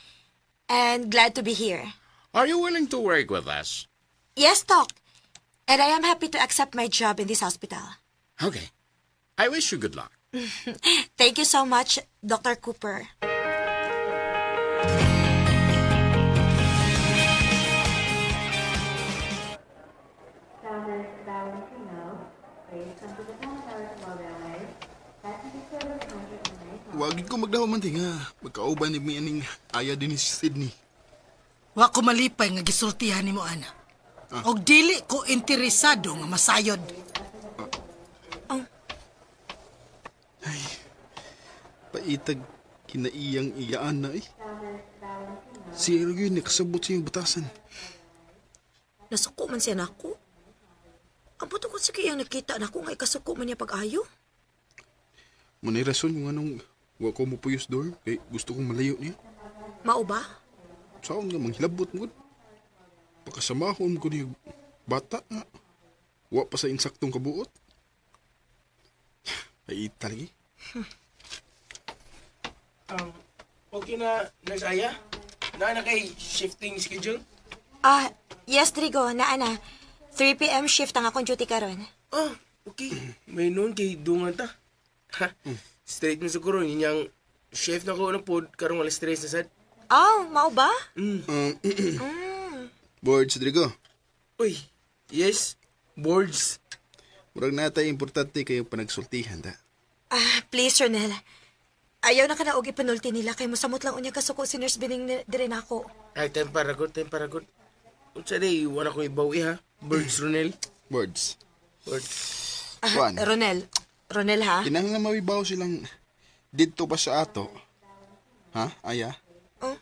And glad to be here. Are you willing to work with us? Yes, Doc. And I am happy to accept my job in this hospital. Okay. I wish you good luck. Thank you so much, Dr. Cooper. Wag ko magdaho man nga magkauban ni mi aning Aya din sa Sydney. Wa ko malipay nga gisultihan nimo ana. Og dili ko interesado nga masayod. Ay, paitag kinaiyang iyaan na eh. Si Ergo yun, nakasabot sa iyong batasan. Nasuko man siya nako. Ang buto ko sa kiyang nakita nako nga ikasuko man niya pag-ayo. Manay rason kung anong wa ko mupuyos door, kay gusto kong malayo niya. Mao ba? Saan nga manghilabot mo? Pakasamahon ko niya bata nga. Wa pa sa insaktong kabuot. Ay, lagi. Okay na, Nurse Aya? Naa na kay shifting schedule? Ah, yes, Drigo. Naa na. 3 p.m. shift ang akong duty karon. Oh, okay. May noon kay dungan ta. Ha? Straight na siguro. Yun yung shift na ko na pod. Karong alas 3 na sad. Oh, mao ba? Boards, Drigo. Uy, yes. Boards. Murag na tayo importante kayo panagsultihan ta. Ah, please, Ronel. Ayaw na ka na og ipanulti nila kay mosamot lang unya kasuko si Nurse Bining dire nako. Ay, time para good, time para good. Unsa day, wala ko ibaw ha? Birds, Ronel. Birds. Birds. Ah, Juan. Ronel. Ronel, ha? Kinahanglan mawibaw silang didto pa sa ato. Ha, Aya? Oh?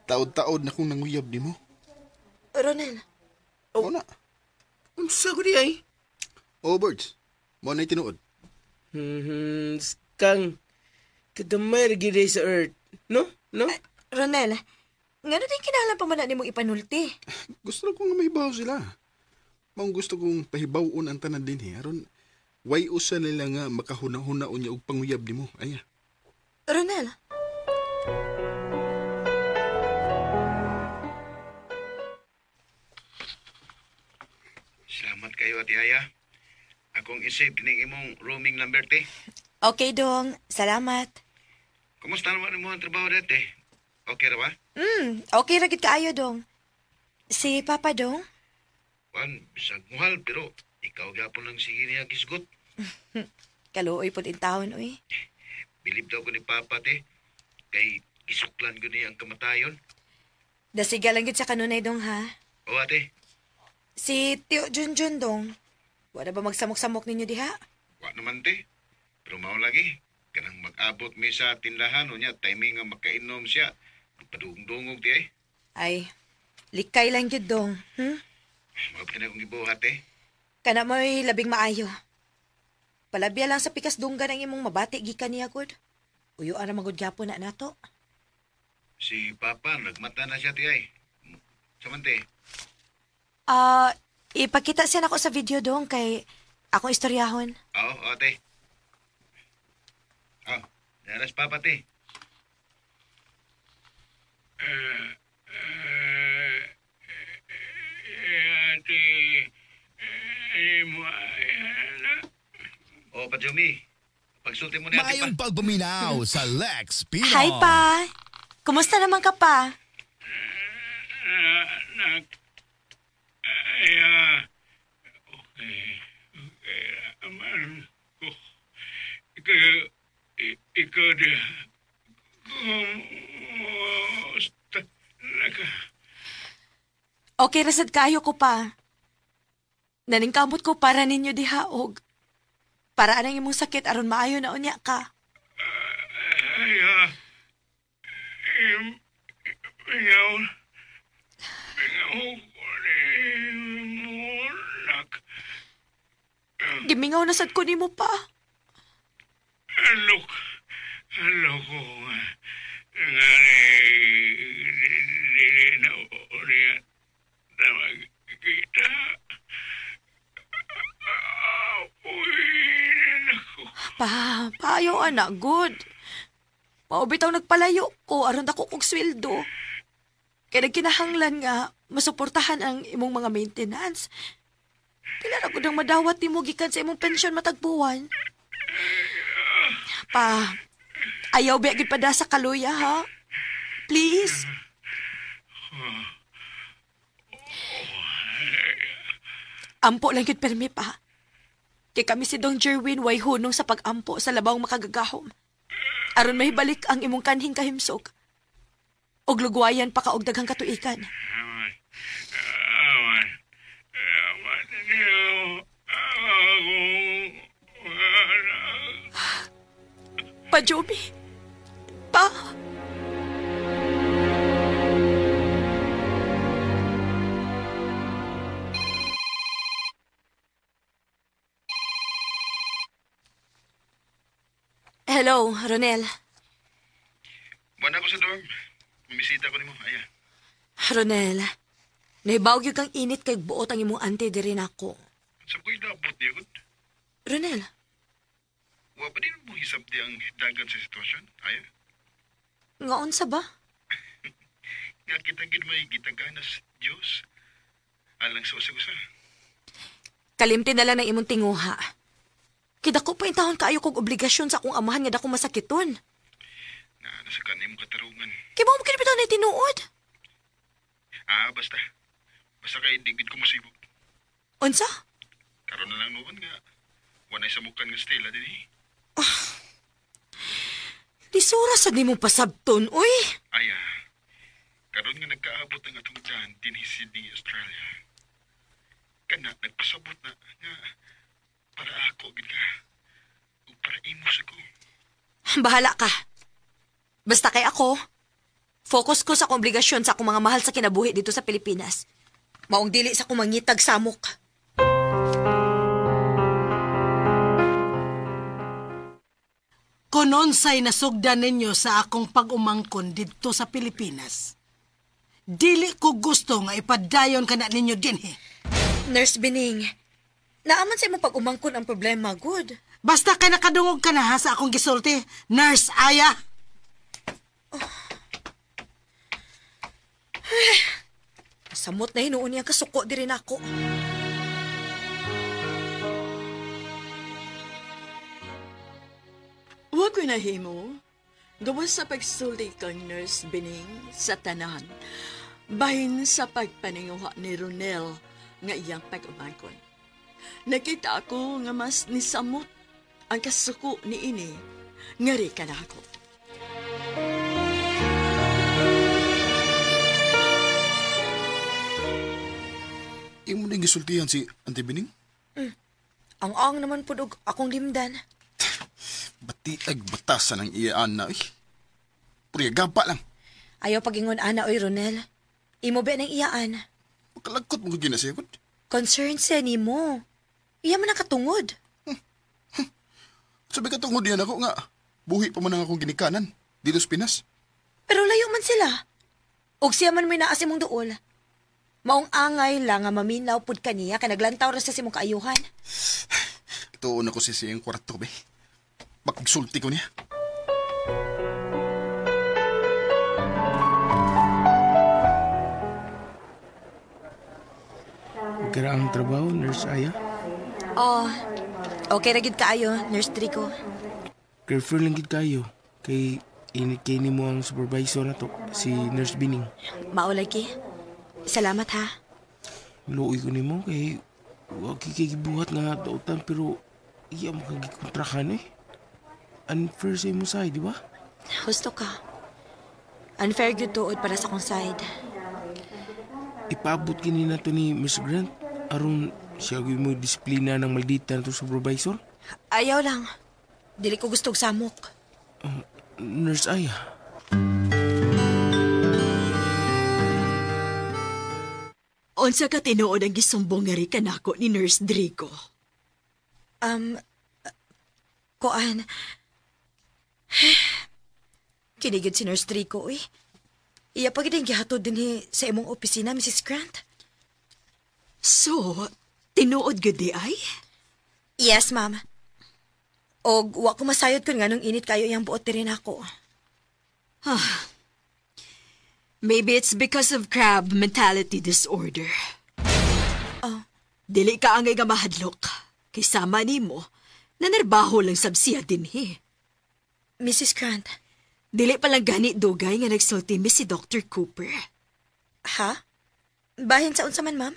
Taod-taod na kung nanguyab nimo. Ronel. Oh. na. Unsa ko di ay? Oh, birds. Mo na tinuod. Skang. Kadamay ra gyud sa earth. No? No? Ronel, ngano din kinahanglan pa man na nimong ipanulti? Gusto ko nga mahibaw sila. Maong gusto kong pahibawon ang tanan dinhi aron way usa nila nga makahuna-huna unya og panguyab nimo. Aya. Ronel. Salamat kayo, Ate Aya. Akong isave kining imong roaming number, te. Okay, dong. Salamat. Kumusta naman mo ang trabaho dete? Okay ra ba? Okay ra gid kaayo, dong. Si Papa, dong? Juan, bisag muhal, pero ikaw gyapon lang sige niya gisgot. Kaluoy pud in taon, uy. Bilib daw ko ni Papa, te. Kay gisuklan ko niya ang kamatayon. Dasiga lang gid sa kanunay, dong, ha? O, ate, Si Tio Junjun, dong. Wala ba magsamok-samok ninyo diha? wa naman, te. Pero mao lagi, kanang mag-abot mi sa tindahan, o niya, timing nga makainom siya. Padungdungog di ay. Ay, likay lang gid, dong. Mao pa na akong gibuhat, eh. Kana mo'y labing maayo. Palabya lang sa pikas dunggan ang imong mabati gikan niya, gud. Uyo ara magud gyapon na nato. Si Papa, nagmata na siya, ti ay. Samante, Ah, ipakita siya nako sa video dong kay akong istoryahon. Oo, ate. Oh, naras Papa, te. Oh, Pajumi, pagsulti mo ni ate pa. Maayong pagpaminaw sa Lex Pino. Hi pa. Kumusta naman ka pa? Ikaw di. Kumusta na ka? Okay rasad kayo ko pa. Naningkamot ko para ninyo diha og para anang imong sakit aron maayo na unya ka. Ay, mingaw. Mingaw ko ni Munak. Gimingaw na sad ko nimo pa. Alok. Alok ko nga. Nga ni dili na unya na magkita. Uy, nako. Pa, payo anak, good. Mao bitaw nagpalayo ko aron dako kog sweldo. Kay nagkinahanglan nga masuportahan ang imong mga maintenance. Pila ra gud ang madawat nimo gikan sa imong pensyon matag buwan. Pa, ayaw biya gid pada sa kaluya ha. Please. Ampo lang gid permi pa. Kay kami si Dong Jerwin way hunong sa pag-ampo sa labawng makagagahom. Aron mahibalik ang imong kanhing kahimsog. Og lugwayan pa ka og daghang katuikan. Aman. Aman. Aman niyo. Akong anak. Pa, Joby. Pa. Hello, Ronel. Buwan ako sa dorm. Misita ko nimo. Aya. Ronel, nahibaw gyud kang init kay buot ang imong ante diri nako. Sa ko'y naabot niya, gud. Ronel, Wa ba din mo hisabti ang dagan sa sitwasyon? Aya? nga unsa ba? Nga kita gid may gitaganas Dios. Alang sa usag-usa. Kalimti na lang ng imong tinguha. Kidako pa intahon kaayo kog obligasyon sa akong amahan nga dako masakiton. Na nasa kanim katarungan. Kay mo kini bitaw na tinuod. Ah, basta. Basta kay di gid ko masibog. Unsa? Karon na lang noon nga wanay samukan nga Stella dinhi. Lisura sad nimo pasabton, uy. Aya. Karon nga nagkaabot ang atong daan dinhi Sydney, Australia. Kana nagpasabot na nga para ako gid ka. Ug para imo sa ko. Bahala ka. Basta kay ako, focus ko sa akong obligasyon sa akong mga mahal sa kinabuhi dito sa Pilipinas. Maong dili sa akong mangitag samok. Kung unsay nasugdan ninyo sa akong pag-umangkon didto sa Pilipinas, dili ko gusto nga ipadayon kana ninyo dinhi. Nurse Bining, naaman sa imong pag-umangkon ang problema, good. Basta kay nakadungog ka na ha sa akong gisulti, Nurse Aya. Samot na hinuon niyang kasuko diri nako. Wa ko'y nahimo. Gawas sa pagsulti kang Nurse Bining sa tanan. Bahin sa pagpaninguha ni Ronel nga iyang pag-umangkon. Nakita ako nga mas nisamot ang kasuko ni ini. Ngari ka na ako. Imo na gisultihan si Auntie Bining? Ang-ang naman pud og akong limdan. Batiag batasan ang iyaan na, eh. Puriya gaba lang. Ayaw pagingon ana oy Ronel. Imo ba nang iyaan? Makalagkot mo gina siya, gud. Concern siya nimo. Iya man ang katungod. Sabi ka tungod yan ako nga. Buhi pa man ang akong ginikanan. Dito sa Pinas. Pero layo man sila. Og siya man may naa sa imong duol. Maong angay lang nga maminaw pud kaniya kay naglantaw ra sa imong kaayuhan. Tuon ako sa siyang kwarto, be. Bakigsulti ko niya. Okay ra ang trabaho, Nurse Aya. Oh, okay ra gid kaayo, Nurse Trico. Careful lang gid kayo. Kay init kay nimo ang supervisor na to, si Nurse Bining. Mao lagi. Salamat ha. Luoy ko nimo kay wa kay gibuhat nga dautan pero iya mo kag gikontrakan eh. Unfair sa imo side, di ba? Husto ka. Unfair gyud tuod para sa akong side. Ipaabot kini nato ni Miss Grant aron siya gyud mo disiplina ng maldita na to supervisor. Ayaw lang. Dili ko gusto og samok. Nurse Aya. Unsa ka tinuod ang gisumbong nga ri kanako ni Nurse Drigo? Kuan. Kinigid si Nurse Drigo, uy. Iya pa gid ang gihatod dinhi sa imong opisina, Mrs. Grant. So, tinuod gud di ay? Yes, ma'am. Og wa ko masayod kun nganong init kayo iyang buot diri nako. Maybe it's because of crab mentality disorder. Oh. Dili ka angay nga mahadlok. Kay sama nimo, nanerbaho lang sab siya dinhi. Mrs. Grant. Dili pa lang gani dugay nga nagsulti mi si Dr. Cooper. Ha? Bahin sa unsa man, ma'am?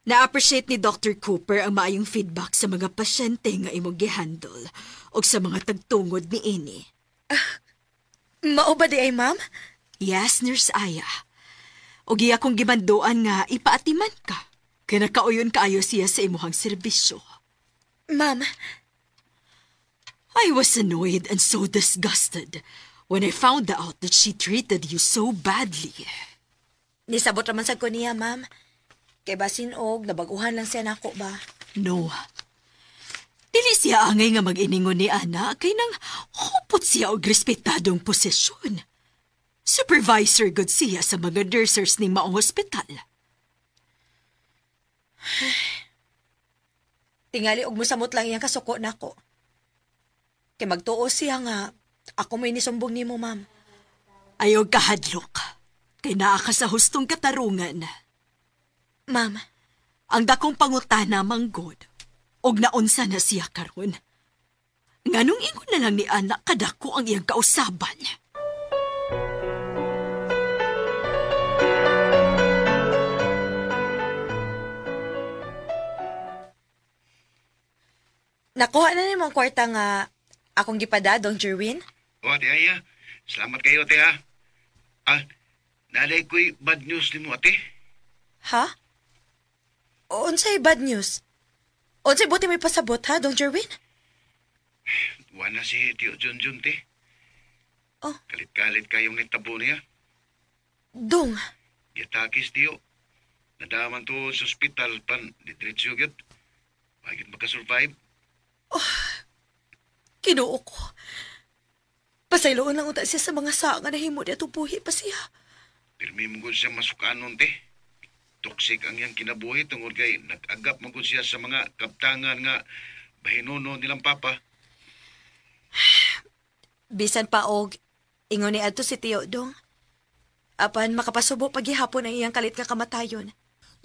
Na-appreciate ni Dr. Cooper ang maayong feedback sa mga pasyente nga imong gihandle o sa mga tagtungod ni ini. Mao ba di ay, ma'am? Yes, Nurse Aya. O giya kong gimanduan nga ipaatiman ka. Kaya nakauyon kaayo siya sa imuhang serbisyo. Ma'am. I was annoyed and so disgusted when I found out that she treated you so badly. Nisabot raman sad ko niya, ma'am. Kay basin og nabaguhan lang siya nako ba? No. Dili siya angay nga mag-iningon ni Ana kay nang hupot siya og respetadong posisyon. Supervisor good siya sa mga nurses ni maong ospital. Tingali og mosamot lang iyang kasuko nako. Kay magtuo siya nga ako may nisumbong nimo, ma'am. Ayaw kahadlok. Kay naa ka sa hustong katarungan. Ma'am. Ang dakong pangutana manggod. Og naunsa na siya karon. Nganong ingon na lang ni anak kadako ang iyang kausaban. Nakuha na nimo ang kwarta nga akong gipada, Dong Jerwin? O, Ate Aya, salamat kayo, ate, ha. Ah, nalay ko'y bad news nimo, ate. Ha? Unsay bad news? Unsay buti may pasabot, ha, Dong Jerwin? Wala si Tio Junjun, te. Oh. Kalit-kalit kayong nitabo niya. Dong, Gitakis, Tio. Nadaman to sa ospital pan, diretso gyud. Bakit makasurvive? Kinuo ko. Pasayloon lang unta siya sa mga saa nga nahimo niya itong buhi pa siya. Pirmi mo gud siya masukanon, te. Toxic ang iyang kinabuhi tungod kay nag-agap man gud siya sa mga kaptangan nga bahinono nilang papa. Bisan pa og ingon ni adto si Tio Dong. Apan makapasubo paghihapon ang iyang kalit nga kamatayon.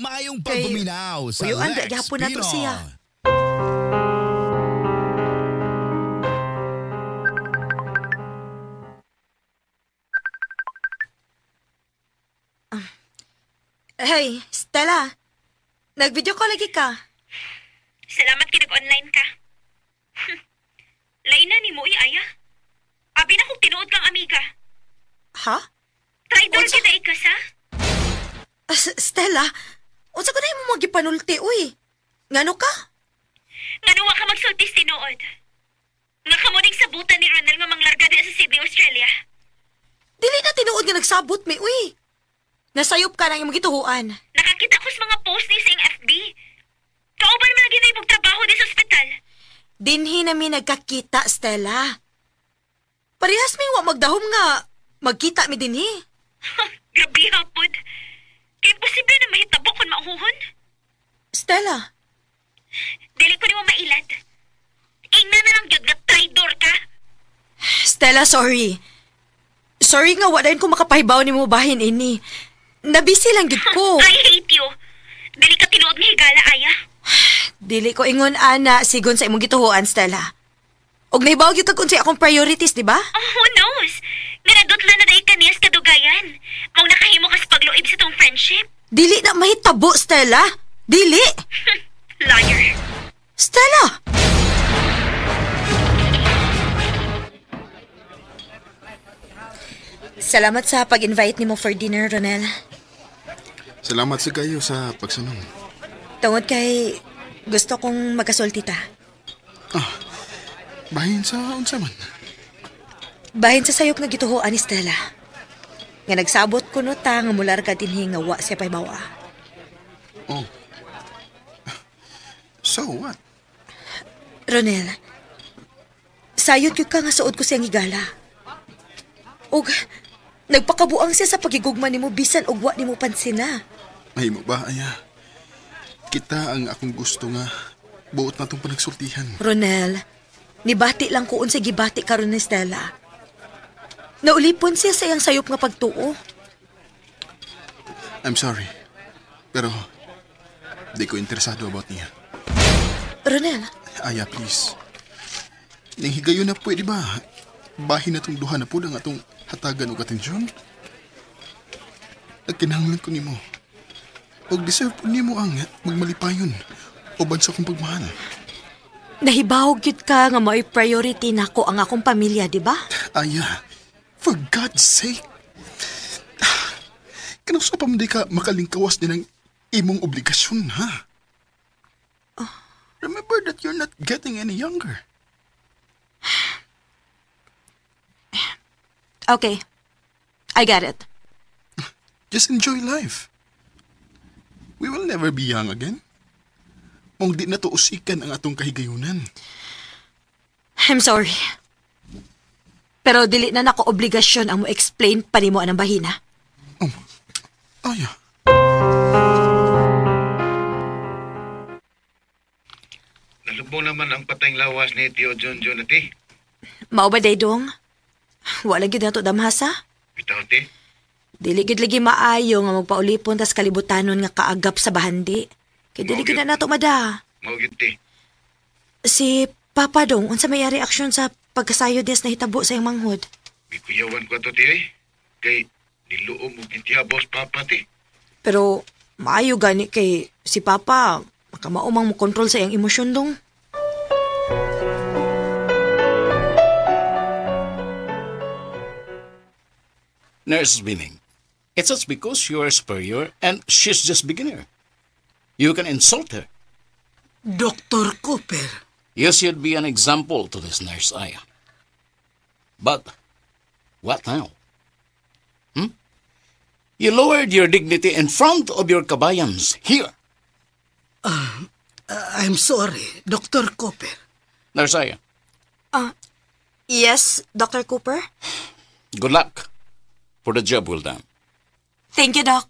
Maayong pagpaminaw sa Uyuan, Lex gihapon na to Pino. siya. Hey, Stella. Nag-video call lagi ka. Salamat kay nag-online ka. Laina ni mo aya. Abi na kung tinuod kang amiga. Ha? Traitor kita ikas, ha? Stella, unsa ko na imo magipanulti, uy? Ngano ka? Ngano wa ka magsultis tinuod? Nga kamo ning sabutan ni Ronel nga manglarga diha sa Sydney, Australia. Dili na tinuod nga nagsabot mi, uy. Nasayop ka ng imong gituhuan. Nakakita ko sa mga post ni sa iyang FB. Kauban man lagi na ibog trabaho di sa ospital. Dinhi na mi nagkakita, Stella. Parehas mi wa magdahom nga magkita mi dinhi. Grabe hapon. Kay imposible na mahitabo kung mauhuhon. Stella. Dili ko nimo mailad. Ingna na lang gyud nga traidor ka. Stella, sorry. Sorry nga wa dayon ko makapahibaw nimo bahin ini. Nabisi lang gid ko. I hate you. Dili ka tinuod nga higala, Aya. Dili ko ingon ana sigon sa imong gituhuan, Stella. Og nahibaw gyud kag unsay akong priorities, di ba? Oh, who knows? Nga nadutla na dahil kaniyas kadugayan. Mao nakahimo ka sa pagluib sa tong friendship. Dili na mahitabo, Stella. Dili. Liar. Stella! Salamat sa pag-invite nimo for dinner, Ronel. Salamat sa kayo sa pagsanong. Tungod kay gusto kong magkasulti ta. Bahin sa unsa man. Bahin sa sayop nga gituhoan ni Stella. Nga nagsabot ko no ta nga mularga dinhi nga wa siya pahibawa. Oh. So what? Ronel, sayot gyud ka nga suod ko siyang higala. Og nagpakabuang siya sa pagigugma nimo bisan og wa nimo pansina. Mahimo ba, Aya? Kita ang akong gusto nga buot na itong panagsultihan. Ronel, nibati lang ko unsay gibati karon ni Stella. Naulipon siya sa iyang sayop nga pagtuo. I'm sorry. Pero di ko interesado about niya. Ronel, Aya, please. Ning higayon na pwede ba? Bahin na itong duha na po lang atong hatagan og atensyon. Nagkinahanglan ko nimo. Og deserve po nimo ang magmalipayon uban sa akong pagmahal. nahibawog gyud ka nga mao'y priority nako ang akong pamilya, di ba? Aya, for God's sake. Kanang sa pa man di ka makalingkawas din ang imong obligasyon, ha? Remember that you're not getting any younger. Okay. I got it. Just enjoy life. We will never be young again. Mong di na to usikan ang atong kahigayunan. I'm sorry. Pero dili na nako obligasyon ang mo-explain pa nimo anang bahina. Aya. Gilubong naman ang patayng lawas ni Tio John John ati. Mao ba day dong? Wala gyud nato damhasa. Bitaw ti. Dili gyud lagi maayo nga magpaulipon tas kalibutanon nga kaagap sa bahandi. Kay dili gyud na nato mada. Mao gyud ti. Si Papa dong, unsa may reaksyon sa pagkasayod niya sa nahitabo sa iyang manghod? Gikuyawan ko ato ti ay. Kay niluom og gitiyabos Papa ti. Pero maayo gani kay si Papa makamao mang mokontrol sa iyang emosyon dong. Nurse Binning, it's just because you are superior and she's just beginner. You can insult her. Dr. Cooper, You should be an example to this nurse, Aya. But what now? Hmm? You lowered your dignity in front of your kabayans here. I'm sorry, Dr. Cooper. Nurse Aya, Yes, Dr. Cooper? good luck for the job well done. Thank you, Doc.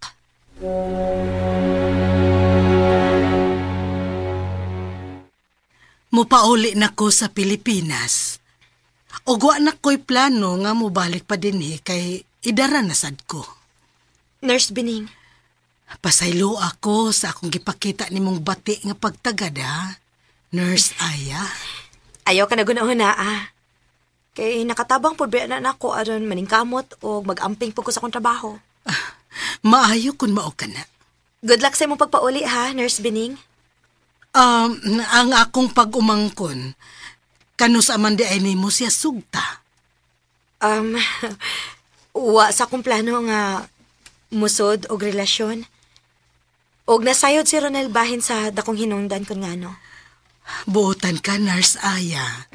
Mupauli na ko sa Pilipinas. Ug wa na ko'y plano nga mobalik pa dinhi kay idara na sad ko. Nurse Bining. Pasaylo ako sa akong gipakita nimong bati nga pagtagad ha. Nurse Aya. Ayaw ka na gunahon na ah. Kay nakatabang po na nako aron maningkamot o mag-amping po ko sa akong trabaho. Maayo kun mao ka na. Good luck sa imong pagpauli ha, Nurse Bining. Ang akong pag-umangkon, kanus aman di ay nimo siya sugta. Wa sa akong plano nga musod og relasyon. Og nasayod si Ronel bahin sa dakong hinungdan kun ngano. Buotan ka, Nurse Aya.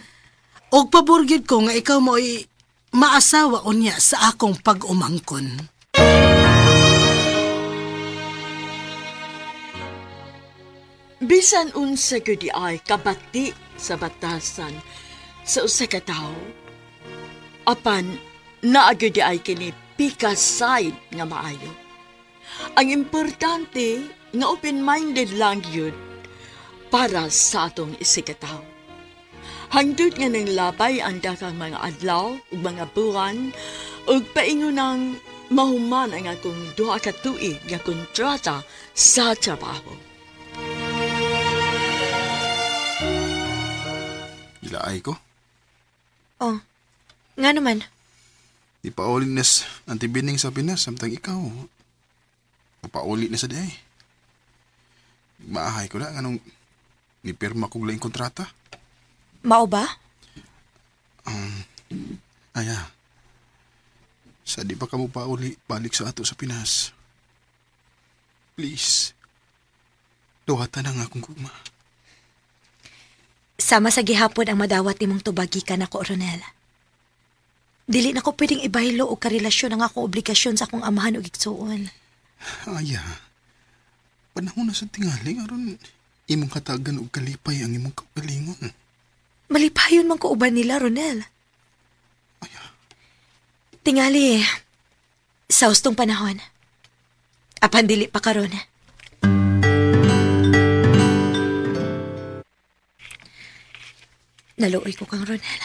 Og pabor gyud ko nga ikaw mo'y maasawa unya sa akong pag-umangkon. Bisan unsa gyud ay kabati sa batasan sa usa ka tawo, apan naa gyud ay kini pika side nga maayo. Ang importante nga open-minded lang gyud para sa atong isigataw. Hangtod nga nang labay ang daghang mga adlaw ug mga buwan ug paingon mahuman ang akong 2 ka tuig nga kontrata sa trabaho. Ilaay ko. Oh, nga naman. Di pauli nas antibining sa Pinas, samtang ikaw. Papauli na sa di ay. Maahay ko na, anong nipirma kong laing kontrata. Mao ba? Aya. Sa di pa ka mo pauli, balik sa ato sa Pinas. Please. Duhatan na nga akong gugma. Sama sa gihapon ang madawat nimong tubagi ka nako, Ronel. Dili na ko pwedeng ibaylo o karelasyon ang akong obligasyon sa akong amahan o igsuon. Aya. Panahon na sa tingali, aron imong hatagan og kalipay ang imong kaugalingon. Malipayon man ko uban nila, Ronel. Aya. Tingali, sa hustong panahon. Apan dili pa karon. Naluoy ko kang Ronel.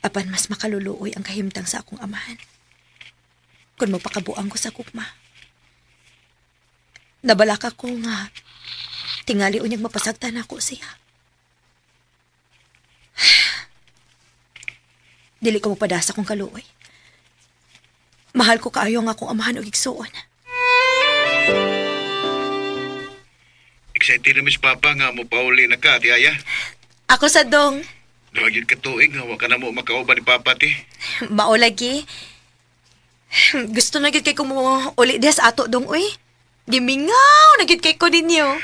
Apan mas makaluluoy ang kahimtang sa akong amahan. Kung magpakabuang ko sa kukma. Nabalaka ko nga tingali unyag mapasagtan ako siya. Dili ko magpadasa kong kaluoy. Mahal ko kaayo ang akong amahan og igsuon. Excited na Miss Papa nga mo pauli na ka, Ate Aya. Ako sa dong. Duha gyud ka tuig nga wa ka na mo makauban ni Papa ti. Mao lagi. Gusto na gyud kay ko mo uli diha sa ato dong uy. Gimingaw na gyud kay ko ninyo.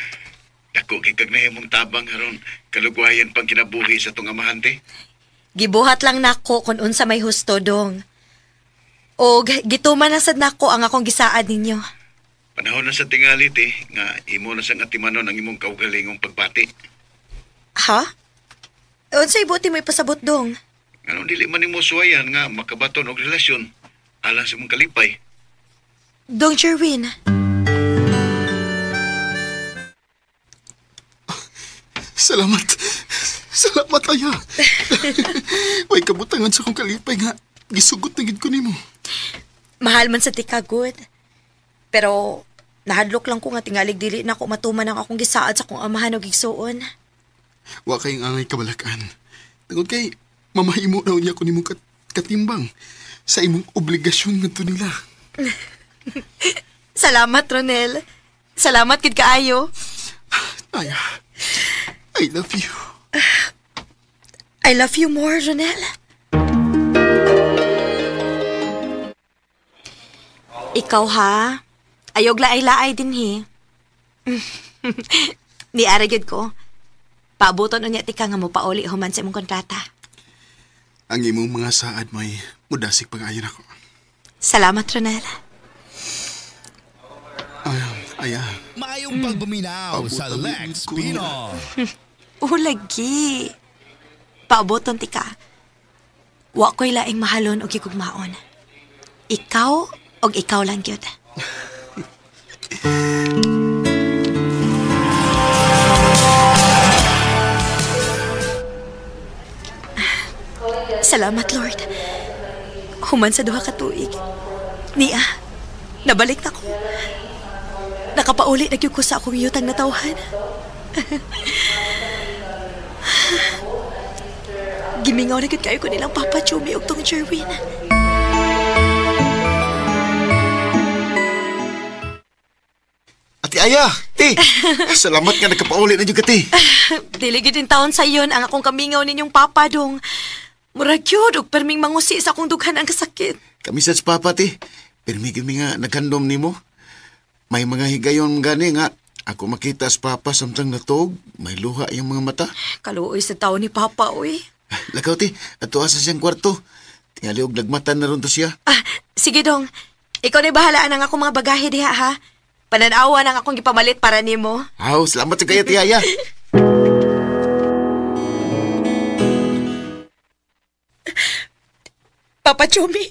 Dako kay kag nahimong tabang aron kalugwayan pang kinabuhi sa tong amahan ti. Gibuhat lang nako kung unsa may husto dong. Og gituman na sad nako ang akong gisaad ninyo. Panahon na sa tingali ti nga imo na sang atimanon ang imong kaugalingong pagbati. Ha? Unsay buti mo ipasabot dong? Nganong dili man nimo suwayan nga makabaton og relasyon alang sa imong kalipay. Dong Jerwin. Salamat. Salamat, Aya. Way kabutangan sa kong kalipay nga. Gisugot na gid ko nimo. Mahal man sa tika, good. Pero nahadlok lang ko nga tingalig dili na ako matuman ang akong gisaad sa akong amahan og igsuon. Wa kayong angay kabalakan. Tungod kay mamahimo na unya ko nimo katimbang sa imong obligasyon ngadto nila. Salamat, Ronel. Salamat gid kaayo. Aya, I love you. I love you more, Ronel. Ikaw ha? Ayog laay-laay din he. Ni ara gyud ko. Paabuton unya tika nga mo pauli human sa imong kontrata. Ang imong mga saad may mudasig pag-ayon ako. Salamat, Ronel. Aya. Maayong pagpaminaw sa Lex Pino. Ulagi. Paabuton tika. Wa ko'y laing mahalon og gigugmaon. Ikaw og ikaw lang gyud. Salamat, Lord. Human sa 2 ka tuig. Nia, nabalik na ko. Nakapauli na gyud ko sa akong yutang natawhan. Gimingaw na gyud kayo ko nilang Papa Chumi og tong Jerwin. Ate Aya, ti. Salamat nga nagkapauli na jud ka, ti. Dili gyud taon sa iyon ang akong kamingaw ninyong papa dong. Murag gyud og perming mangusi sa akong dughan ang kasakit. Kami sa papa, ti. Pirmi gyud mi nga naghandom nimo. May mga higayon gani nga ako makita sa papa samtang natog, may luha yung mga mata. Kaluoy sa taon ni papa, uy. Lakaw, ti. Ato asa siyang kwarto. Tingali og lagmatan na ron to siya. Ah, sige dong. Ikaw na bahalaan ang akong mga bagahe diha, ha? Pananawa ang akong gipamalit para nimo. Aw, salamat sa kayo, ti Aya. Papa Chumi.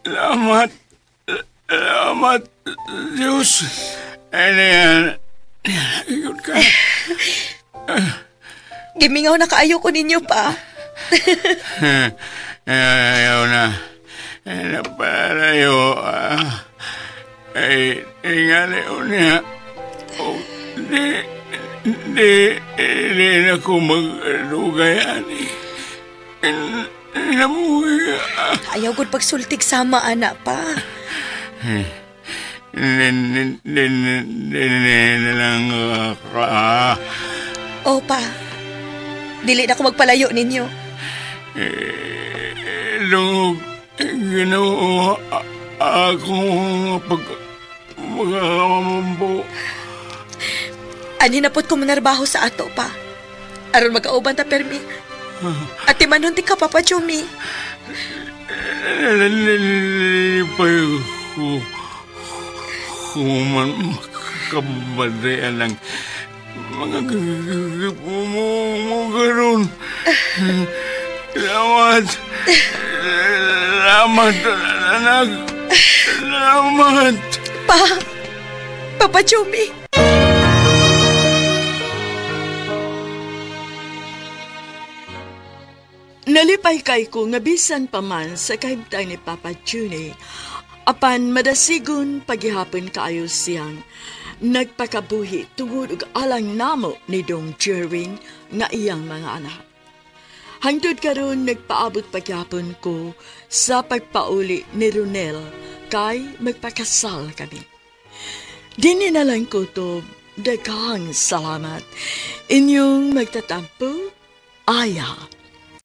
Salamat. Salamat, Diyos. Ayan. Ikot ka. Gimingaw na kaayo ko ninyo pa. Ayaw na. Napalayo. Ay, tingali ko niya. Di na ko maglugay, ani. Namuhi. Ayaw gud pagsultig sama, anak pa. Di na lang ka. O pa, dili na ko magpalayo ninyo. Lungog, Ginoo, akong pagkamambo. Ani na po't kumunarbaho sa ato pa. Aron magkauban ta permi. At timanon ti ka, Papa Chumi. Lipay ko kuman makabadayan ng mga mo karon. Salamat. Salamat, anak. Salamat. Pa, Papa Chumi. Nalipay kay ko nga bisan pa man sa kahimtang ni Papa Juni, apan madasigon paghihapon kaayo siyang nagpakabuhi tungod og alang namo ni Dong Jerwin nga iyang mga anak. Hangtod karon nagpaabot paghihapon ko sa pagpauli ni Ronel kay magpakasal kami. Dini na lang ko to, daghang salamat. Inyong magtatampo, Aya.